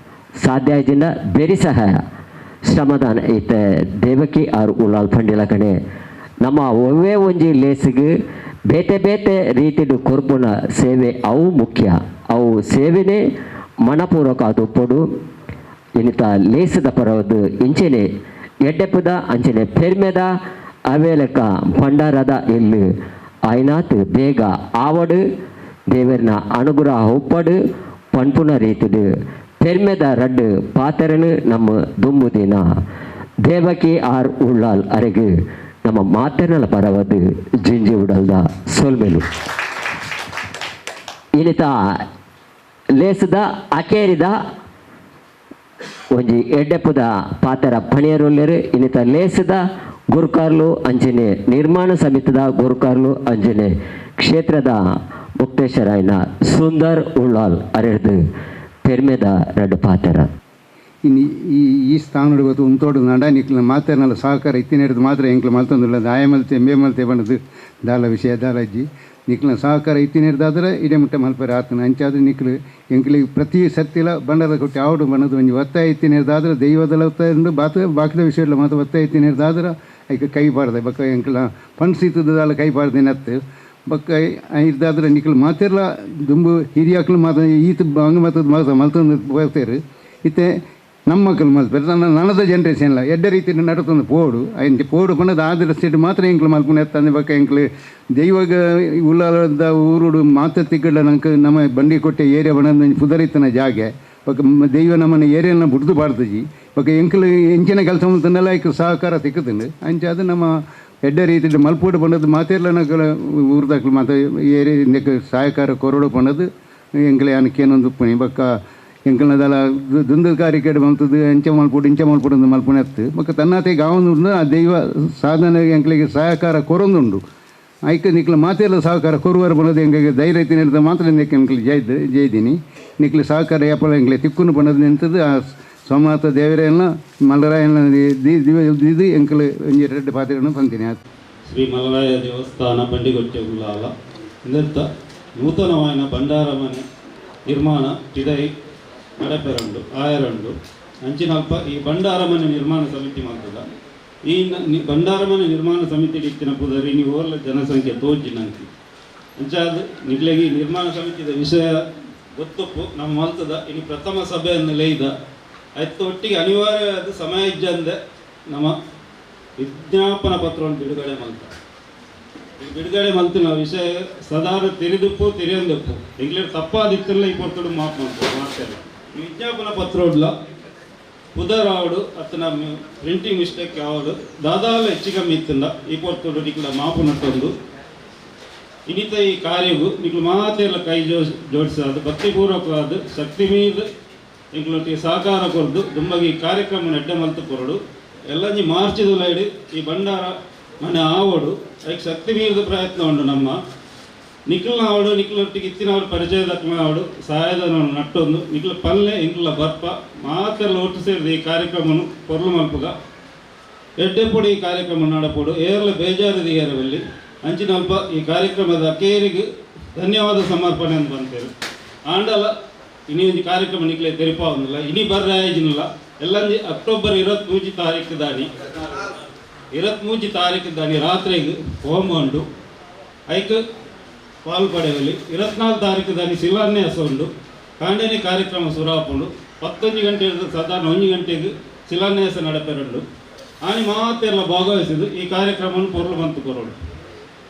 A: ಸಾಧ್ಯ ಜಿಂದ ಬೇರಿ ಸಹಾಯ ಶ್ರಮದಾನ ಈತ ದೇವಕಿ ಆರ್ ಉಳ್ಳಾಲ್ ಪಂಡಿಲ ಕಣೆ ನಮ್ಮ ಒವ್ವೇ ಒಂಜಿ ಲೇಸಿಗೆ ಬೇತೆ ಬೇತೆ ರೀತಿಯ ಕೊರ್ಪುನ ಸೇವೆ ಅವು ಮುಖ್ಯ. ಅವು ಸೇವೆನೇ ಮನಪೂರ್ವಕ ಅದು ಪೊಡು ಇನ್ನಿತ ಲೇಸದ ಪರವದು ಇಂಚೆನೆ ಎಡ್ಡೆಪ್ಪದ ಅಂಚನೆ ಪೆರ್ಮೆದ ಅವೇಲಕ ಭಂಡಾರದ ಎಲ್ಲು ಆಯ್ನಾತ್ ಬೇಗ ಆವಡು ದೇವರನ ಅನುಗ್ರಹ ಒಪ್ಪಡು ಪನ್ಪುನ ರೀತಿಡು ಪೆರ್ಮೆದ ರಡ್ಡು ಪಾತರನು ನಮ್ಮ ದುಂಬುದಿನ ದೇವಕಿ ಆರ್ ಉಳ್ಳಾಲ್ ಅರೆಗು ನಮ್ಮ ಮಾತರನ ಪರವದು ಜಿಂಜಿ ಉಡಲ್ದ ಸೊಲ್ಮೆಲು. ಇನ್ನಿತ ಲೇಸದ ಅಕೇರಿದ ಒಂಜಿ ಎಡ್ಡೆಪ್ಪದ ಪಾತರ ಪಣಿಯರುಲ್ಲೆರು ಇನ್ನಿತ ಲೇಸದ ಗುರುಕಾರ್ಲು ಅಂಜನೆ ನಿರ್ಮಾಣ ಸಮಿತಿದ ಗುರುಕಾರ್ಲು ಅಂಜನೆ ಕ್ಷೇತ್ರದ ಮುಕ್ತೇಶ್ವರಾಯನ ಸುಂದರ್ ಉಳ್ಳಾಲ್ ಅರೆದು ಪೆರ್ಮೆದ ರಡ್ಡು ಪಾತರ.
G: ಇನ್ನು ಈ ಈ ಸ್ಥಾನಡು ಗೊತ್ತು ಉಂತೋಡು ನಡ ನಿಕ್ಲ ಮಾತೇನಲ್ಲ ಸಹಕಾರ ಇತ್ತಿನ ಮಾತ್ರ ಎಂಕ್ಲ ಮಲ್ತೊಂದುಲ್ಲ ದಾಯ ಮಲ್ತೆ ಮೇ ಮಲ್ತೆ ಬಂದದ್ದು ದಾಲ ವಿಷಯ ದಾಲಜ್ಜಿ ನಿಕ್ಲ ಸಹಕಾರ ಇತ್ತಿನೇರ್ದಾದ್ರೆ ಇಡೇ ಮುಟ್ಟ ಮಲ್ಪರೆ ಆತನ ಅಂಚಾದ್ರೆ ನಿಕ್ಲು ಎಂಕ್ಲಿಗೆ ಪ್ರತಿ ಸತ್ತಿಲ ಬಂಡದ ಕೊಟ್ಟು ಆವಡು ಬಣ್ಣದ ಒಂಜಿ ಒತ್ತಾಯ ಇತ್ತಿನೇರ್ದಾದ್ರೆ ದೈವದಲ ಒತ್ತಾಯ ಉಂಡು ಬಾತ ಬಾಕಿದ ವಿಷಯ ಮಾತ್ರ ಒತ್ತಾಯ ಇತ್ತಿನೇರ್ದಾದ್ರೆ ಐಕ ಕೈ ಬಾರ್ದೆ ಬಕ್ಕ ಎಂಕ್ಲ ಫಂಡ್ಸ್ ಇತ್ತದಾಲ ಕೈ ಬಾರ್ದೆ ನತ್ತು ಬಕ್ಕ ಇದ್ದಾದ್ರೆ ನಿಕ್ಲು ಮಾತಿರ್ಲ ದುಂಬು ಹಿರಿಯಾಕ್ಲು ಮಾತ ಈತ ಹಂಗೆ ಮಾತದ ಮಾತ ಮಲ್ತೊಂದು ಹೋಗ್ತಾರೆ ಇತ್ತೆ ನಮ್ಮ ಮಕ್ಕಳು ಮಲ್ಪೆರ್ ನನ್ನ ನನದ ಜನ್ರೇಷನ್ಲ ಎಡ್ಡೆ ರೀತಿ ನಡತೊಂದು ಪೋಡು ಐನ್ ಪೋಡು ಪಂಡದ ಆದ್ರ ಸೀಟ್ ಮಾತ್ರ ಎಂಕ್ಲು ಮಲ್ಪುನ ಎತ್ತಂದೆ ಬಕ್ಕ ಎಂಕ್ಲು ದೈವಗ ಉಳ್ಳಾಲದ ಊರುಡು ಮಾತ ತಿಕ್ಕಡ ನಂಗೆ ನಮ್ಮ ಬಂಡಿಕೊಟ್ಟೆ ಏರಿಯಾ ಬಣ್ಣದ ಪುದರಿತನ ಜಾಗೆ ಬಕ್ಕ ದೈವ ನಮ್ಮನ್ನ ಏರಿಯಾನ ಬುಡ್ದು ಬಾರ್ದಜಿ ಬಕ್ಕ ಎಂಕ್ಲು ಎಂಚಿನ ಕೆಲಸ ಮಲ್ತಂದೆಲ್ಲ ಐಕ್ ಸಹಕಾರ ತಿಕ್ಕುತ್ತಂಡು ಅಂಚಾದ ನಮ್ಮ ಎಡ್ಡೆ ರೀತಿ ಮಲ್ಪೋಡು ಪಂಡದು ಮಾತೆಲ್ಲ ನಕಲ ಊರ್ದಾಕ್ಲು ಮಾತ ಏರಿಯಾ ಸಹಕಾರ ಕೊರಡು ಪಂಡದು ಎಂಕ್ಲೆ ಅನಕೇನೊಂದು ಪುಣಿ ಬಕ್ಕ ಎಂಕಲ್ನದಲ ದುಂದು ಕಾರ್ಯಕ್ರಮ ಮಲ್ತದ್ದು ಎಂಚ ಮಲ್ಪುಡು ಇಂಚ ಮಲ್ಪುಡು ಅಂತ ಮಲ್ಪುಣ ಎತ್ತು ಬೊಕ್ಕ ತನ್ನಾತೆ ಗಾವೊಂದುಂಡು ಆ ದೈವ ಸಾಧನೆ ಎಂಕ್ಲಿಗೆ ಸಹಕಾರ ಕೊರೊಂದುಂಡು ಐಕ್ ನಿಕ್ಲ ಮಾತೆಲ್ಲ ಸಹಕಾರ ಕೊರುವರ ಬನ್ನದು ಎಂಗೆ ಧೈರ್ಯ ತಿನ್ನಿರ್ದ ಮಾತ್ರ ನಿಕ್ ಎಂಕ್ಲು ಜೈದ್ ಜೈದಿನಿ ನಿಕ್ಲು ಸಹಕಾರ ಯಾಪಲ ಎಂಕ್ಲೆ ತಿಕ್ಕುನು ಬನ್ನದು ನಿಂತದ್ದು ಆ ಸೋಮನಾಥ ದೇವರೆಲ್ಲ ಮಲ್ಲರಾಯನ ಇದು ಎಂಕ್ಲು ಒಂಜಿ ರೆಡ್ಡು ಪಾತ್ರೆಯನ್ನು ಬಂತೀನಿ.
H: ಶ್ರೀ ಮಲ್ಲರಾಯ ದೇವಸ್ಥಾನ ಬಂಡಿಗೊಟ್ಟೆ ಉಳ್ಳಾಲ ಇಂದರ್ಥ ನೂತನವಾಯಿನ ಭಂಡಾರಮನೆ ನಿರ್ಮಾಣ ಟಿಡೈ ನಡಪೆರಂಡು ಆಯರಂಡು ಅಂಚಿನಲ್ಪ ಈ ಭಂಡಾರಮನೆ ನಿರ್ಮಾಣ ಸಮಿತಿ ಮಾಡ್ತದ ಈ ಭಂಡಾರಮನೆ ನಿರ್ಮಾಣ ಸಮಿತಿ ಇತ್ತಿನ ಪುದರಿ ನೀವು ಓರ್ಲ ಜನಸಂಖ್ಯೆ ತೋಜಿನಂತಿ ಅಂಚಾದ ನಿಗ್ಲೆಗಿ ನಿರ್ಮಾಣ ಸಮಿತಿದ ವಿಷಯ ಗೊತ್ತುಪ್ಪು ನಮ್ಮ ಮಲ್ತದ ಇನ್ನು ಪ್ರಥಮ ಸಭೆಯನ್ನು ಲೇಯ್ದ ಆಯ್ತು ಒಟ್ಟಿಗೆ ಅನಿವಾರ್ಯವಾದ ಸಮಯ ಇಜ್ಜಂದೆ ನಮ್ಮ ವಿಜ್ಞಾಪನ ಪತ್ರವನ್ನು ಬಿಡುಗಡೆ ಮಲ್ತ ಈ ಬಿಡುಗಡೆ ಮಲ್ತಿನ ವಿಷಯ ಸದಾರ ತೆರೆದುಪ್ಪು ತೆರೆಯಂದಪ್ಪು ಎಂಗ್ಲೇರ್ ತಪ್ಪಾದಿತ್ತಲ್ಲ ಈ ಪೊರ್ತುಡು ಮಾತು ಮಾಡ್ತಾರೆ ಮಾಡ್ತಾರೆ ಈ ವಿಜ್ಞಾಪನ ಪತ್ರ ಉಡ್ಲ ಪುದರಾವಡು ಅತ್ತನ ಪ್ರಿಂಟಿಂಗ್ ಮಿಸ್ಟೇಕ್ ಯಾವಡು ದಾದಾಲ ಹೆಚ್ಚು ಕಮ್ಮಿ ಇತ್ತಂದ ಈ ಪೊರ್ತುಡು ನಿಕ್ಲ ಮಾಪು ನಟ್ಟೊಂದು ಇನಿತ ಈ ಕಾರ್ಯವು ನಿಕ್ಲು ಮಾತೆಲ್ಲ ಕೈ ಜೋಡಿಸಾದು ಭಕ್ತಿಪೂರ್ವಕವಾದ ಶಕ್ತಿ ಮೀದ ಎಂಕ್ಲೊಟ್ಟಿಗೆ ಸಹಕಾರ ಕೊರ್ದು ದುಂಬಗಿ ಈ ಕಾರ್ಯಕ್ರಮ ಎಡ್ಡೆ ಮಲ್ತು ಕೊರಡು ಎಲ್ಲಂಜಿ ಮಾರ್ಚಿದುಲೈಡ್ ಈ ಭಂಡಾರ ಮನೆ ಆವಡು ಐಕ್ ಶಕ್ತಿ ಮೀರಿದ ಪ್ರಯತ್ನ ಉಂಡು ನಮ್ಮ ನಿಖಲ್ನ ಆವಡು ನಿಖಲೊಟ್ಟಿಗೆ ಇತ್ತಿನವರು ಪರಿಚಯದಕ್ಕನ ಆವಡು ಸಹಾಯಧನ ನಟ್ಟೊಂದು ನಿಖಲ ಪಲ್ಲೆ ಇಂಕ್ಲ ಬರ್ಪ ಮಾತೆಲ್ಲ ಒಟ್ಟು ಸೇರಿದ ಈ ಕಾರ್ಯಕ್ರಮನು ಪೊರ್ಲು ಮಲ್ಪುಗ ಎಡ್ಡೆಪೊಡಿ ಈ ಕಾರ್ಯಕ್ರಮ ನಡಪೊಡು ಏರ್ಲ ಬೇಜಾರು ದಿಗರವಲ್ಲಿ ಅಂಚಿನಲ್ಪ ಈ ಕಾರ್ಯಕ್ರಮದ ಅಕೇರಿಗೆ ಧನ್ಯವಾದ ಸಮರ್ಪಣೆ ಅಂತ ಬಂತೇವೆ. ಆಂಡಲ ಇನಿ ಒಂಜಿ ಕಾರ್ಯಕ್ರಮ ನಿಕ್ಲೆ ತೆರಿಪಾವಂದಿಲ್ಲ ಇನಿ ಬರ್ರಾಯಜಿನಲ್ಲ ಎಲ್ಲಂಜಿ ಅಕ್ಟೋಬರ್ 23 ತಾರೀಕು ದಾನಿ 23 ತಾರೀಕು ದಾನಿ ರಾತ್ರಿಗೆ ಹೋಮ ಉಂಡು ಐಕ್ ಪಾಲ್ ಪಡೆಯಲಿ 24 ತಾರೀಕು ದಾನಿ ಶಿಲಾನ್ಯಾಸ ಉಂಡು ಕಾಂಡನೆ ಕಾರ್ಯಕ್ರಮ ಸುರಾಪುಂಡು 11 ಗಂಟೆ ಸಾಧಾರಣ 1 ಗಂಟೆಗೆ ಶಿಲಾನ್ಯಾಸ ನಡಪೆರುಂಡು ಆನಿ ಮಾತೆಲ್ಲ ಭಾಗವಹಿಸಿದ್ದು ಈ ಕಾರ್ಯಕ್ರಮವನ್ನು ಪೊರ್ಲು ಬಂತು ಕೊರೋಡು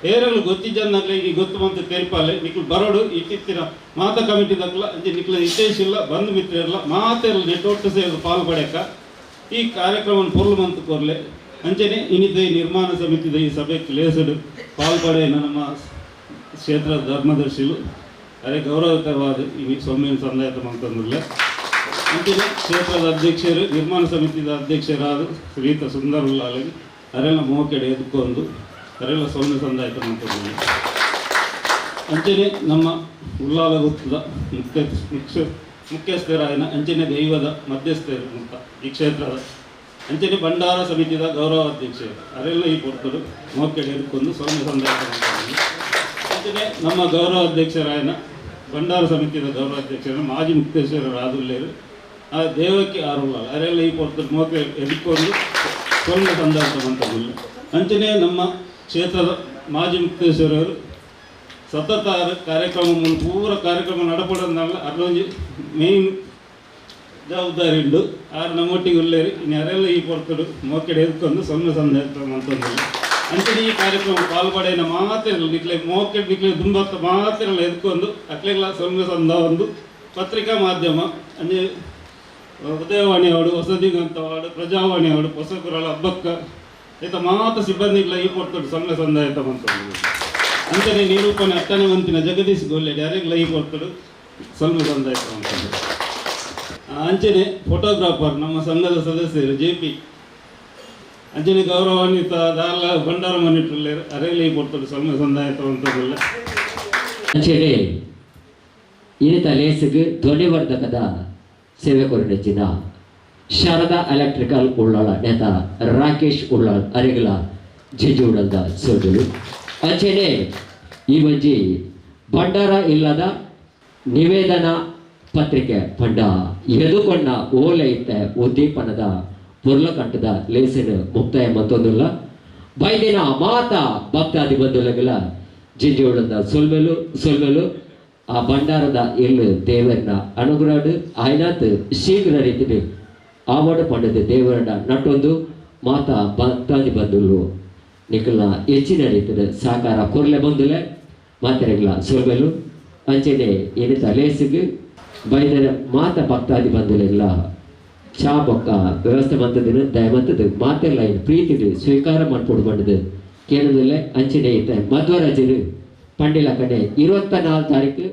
H: ಏರಲು ಗೊತ್ತಿದ್ದನ್ನಾಗಲೇ ಈ ಗೊತ್ತು ಬಂತು ತೆರಿಪಾಲೆ ನಿಕ್ಲು ಬರೋಡು ಇಟ್ಟಿತ್ತಿನ ಮಾತಾ ಕಮಿಟಿ ದಕ್ಕಲ ಅಂಚೆ ನಿಕ್ಲ ಇಟ್ಟೇಶಿಲ್ಲ ಬಂಧು ಮಿತ್ರರೆಲ್ಲ ಮಾತೆಲ್ಲ ನೆಟ್ಟೊಟ್ಟು ಸೇರಿದ ಪಾಲು ಪಡೆಯಕ ಈ ಕಾರ್ಯಕ್ರಮವನ್ನು ಪೊರ್ಲು ಬಂತು ಕೊರ್ಲೆ ಅಂಚೆನೆ ಇನ್ನಿದ್ದ ಈ ನಿರ್ಮಾಣ ಸಮಿತಿದ ಈ ಸಭೆಗೆ ಲೇಸಡು ಪಾಲು ಪಡೆಯನ ನಮ್ಮ ಕ್ಷೇತ್ರದ ಧರ್ಮದರ್ಶಿಲು ಅರೆ ಗೌರವಕರವಾದ ಈ ಸೌಮ್ಯ ಸಂದಾಯತ ಮಂತಂದಿಲ್ಲ ಅಂಚೆನೆ ಕ್ಷೇತ್ರದ ಅಧ್ಯಕ್ಷರು ನಿರ್ಮಾಣ ಸಮಿತಿದ ಅಧ್ಯಕ್ಷರಾದ ಶ್ರೀತ ಸುಂದರ ಉಲ್ಲಾಲಿಗೆ ಅರೆಲ್ಲ ಮೋಕೆಡೆ ಎದ್ಕೊಂಡು ಅರೆಲ್ಲ ಸೌಮ್ಯ ಸಂದಾಯತ ಮಂತಂದಿಲ್ಲ ಅಂಚೆನೆ ನಮ್ಮ ಉಲ್ಲಾಲ ಗುತ್ತದ ಮುಖ್ಯಸ್ಥರಾಯನ ಅಂಚೆನೆ ದೈವದ ಮಧ್ಯಸ್ಥರು ಮುಕ್ತ ಈ ಕ್ಷೇತ್ರದ ಅಂಚೆನೆ ಭಂಡಾರ ಸಮಿತಿದ ಗೌರವ ಅಧ್ಯಕ್ಷರು ಅರೆಲ್ಲ ಈ ಪೊರ್ತರು ಮೋಕೆಡೆ ಎದ್ಕೊಂಡು ಸೌಮ್ಯ ಸಂದಾಯತ ಮಂತಂದಿಲ್ಲ ಅಂಚೆನೆ ನಮ್ಮ ಗೌರವ ಅಧ್ಯಕ್ಷರಾಯನ ಭಂಡಾರ ಸಮಿತಿಯ ಗೌರವ ಅಧ್ಯಕ್ಷರು ಮಾಜಿ ಮುಕ್ತೇಶ್ವರ ರಾದುಲ್ಲೇರು ಆ ದೇವಕ್ಕೆ ಆರುಲ್ಲ ಅರೆಲ್ಲ ಈ ಪೊರ್ತರು ಮೋಕೆ ಎದ್ಕೊಂಡು ಸೌಮ್ಯ ಸಂದಾಯತ ಮಂತಂದಿಲ್ಲ ಅಂಚೆನೆ ನಮ್ಮ ಕ್ಷೇತ್ರದ ಮಾಜಿ ಮುಕ್ತೇಶ್ವರರು ಸತತ ಕಾರ್ಯಕ್ರಮ ಪೂರ ಕಾರ್ಯಕ್ರಮ ನಡಪಡೋದಲ್ಲ ಅದೊಂದು ಮೇನ್ ಜವಾಬ್ದಾರಿ ಉಂಡು ಆರು ನಮ್ಮೊಟ್ಟಿಗೆ ಉಲ್ಲೇರಿ ಇನ್ನು ಯಾರೆಲ್ಲ ಈ ಪೊರ್ತಡು ಮೋಕೆಡೆ ಎದ್ಕೊಂಡು ಸೊನ್ನೆ ಸಂದೇಶ ಅಂತಂದಿಲ್ಲ ಅಂಚನೆ ಈ ಕಾರ್ಯಕ್ರಮ ಪಾಲ್ಪಡೆಯ ಮಾತಿರಲ್ಲ ನಿಕ್ಲೆ ಮೋಕೆಡ್ ನಿಕ್ಲೆ ದುಂಬತ್ತ ಮಾತಿರಲ್ಲ ಎದ್ಕೊಂಡು ಅಕ್ಲೆಲ್ಲ ಸೊನ್ನೆ ಸಂದ ಒಂದು ಪತ್ರಿಕಾ ಮಾಧ್ಯಮ ಅಂಜೆ ಉದಯವಾಣಿ ಅವಡು ಹೊಸದಿಗಂತ ವಾಡು ಪ್ರಜಾವಾಣಿ ಅವಡು ಹೊಸಗುರಳ ಹಬ್ಬಕ್ಕ ಈತ ಮಾತ ಸಿಬ್ಬಂದಿಗಳ ಈ ಪೊರ್ತಡು ಸೊನ್ನೆ ಸಂದಾಯತ ಅಂತಂದು ಅಂಚನೆ ನಿರೂಪಣೆ ಅಟ್ಟನೆ ಮಂತಿನ ಜಗದೀಶ್ ಗೋಲ್ಲೆ ಡೈರೆಕ್ಟ್ ಲೈ ಕೊಡ್ತಾడు ಸ್ವಲ್ಪ ಸಂದಾಯತ ಅಂತಂದು ಅಂಚನೆ ಫೋಟೋಗ್ರಾಫರ್ ನಮ್ಮ ಸಂಘದ ಸದಸ್ಯರು ಜೆ ಪಿ ಅಂಚನೆ ಗೌರವಾನ್ವಿತ ದಾಲ ಭಂಡಾರ ಮನಿಟ್ರಲ್ಲೇ ಅರೆಲೈ ಕೊಡ್ತಾడు ಸ್ವಲ್ಪ ಸಂದಾಯತ ಅಂತಂದಿಲ್ಲ.
A: ಅಂಚನೆ ಇನ್ನಿತ ಲೇಸಿಗೆ ಧ್ವನಿವರ್ಧಕದ ಸೇವೆ ಕೊರನೆಚ್ಚಿನ ಶಾರದಾ ಎಲೆಕ್ಟ್ರಿಕಲ್ ಉಳ್ಳಾಳ ನೇತ ರಾಕೇಶ್ ಉಳ್ಳಾಳ್ ಅರೆಗಲ ಜಿಂಜುಡಲ್ದ ಸೋಜಲು ಅಂಚನೆ ಈ ಒಂಜಿ ಭಂಡಾರ ಇಲ್ಲದ ನಿವೇದನಾ ಪತ್ರಿಕೆ ಪಂಡ ಎದುಕೊಂಡ ಓಲೆ ಇತ್ತ ಉದ್ದೀಪನದ ಪೊರ್ಲಕಂಠದ ಲೇಸಿನ ಮುಕ್ತಾಯ ಮತ್ತೊಂದಿಲ್ಲ ಬೈದಿನ ಮಾತಾ ಭಕ್ತಾದಿ ಬಂಧುಲಗಲ ಜಿಂಜುಡಲ್ದ ಸೊಲ್ಮೆಲು ಸೊಲ್ಮೆಲು ಆ ಭಂಡಾರದ ಎಲ್ಲು ದೇವರನ್ನ ಅನುಗ್ರಹ ಆಯ್ನಾತ್ ಶೀಘ್ರ ರೀತಿಯಲ್ಲಿ ಆವಡ ಪಂಡದ ದೇವರನ್ನ ನಟ್ಟೊಂದು ಮಾತಾ ಭಕ್ತಾದಿ ಬಂಧುಲು ನಿಖಲ್ನ ಹೆಚ್ಚಿನ ರೀತಿಯ ಸಹಕಾರ ಕೊರ್ಲೆ ಬಂದುಲೆ ಮಾತೆರೆಗ್ಲ ಸೊಲ್ಮೆಲು ಅಂಚನೆ ಏನಿತ ಲೇಸಿಗೆ ಬೈದರ ಮಾತ ಭಕ್ತಾದಿ ಬಂಧುಲೆಲ್ಲ ಚಾ ಬೊಕ್ಕ ವ್ಯವಸ್ಥೆ ಮಂತದಿನ ದಯಮಂತದ್ದು ಮಾತೆಲ್ಲ ಇನ್ನು ಪ್ರೀತಿಡು ಸ್ವೀಕಾರ ಮಾಡ್ಕೊಡು ಬಂಡದು ಕೇಳದಲ್ಲೇ ಅಂಚನೆ ಇತ್ತ ಮಧ್ವರಾಜರು ಪಂಡಿಲ ಕಡೆ 24 ತಾರೀಕು.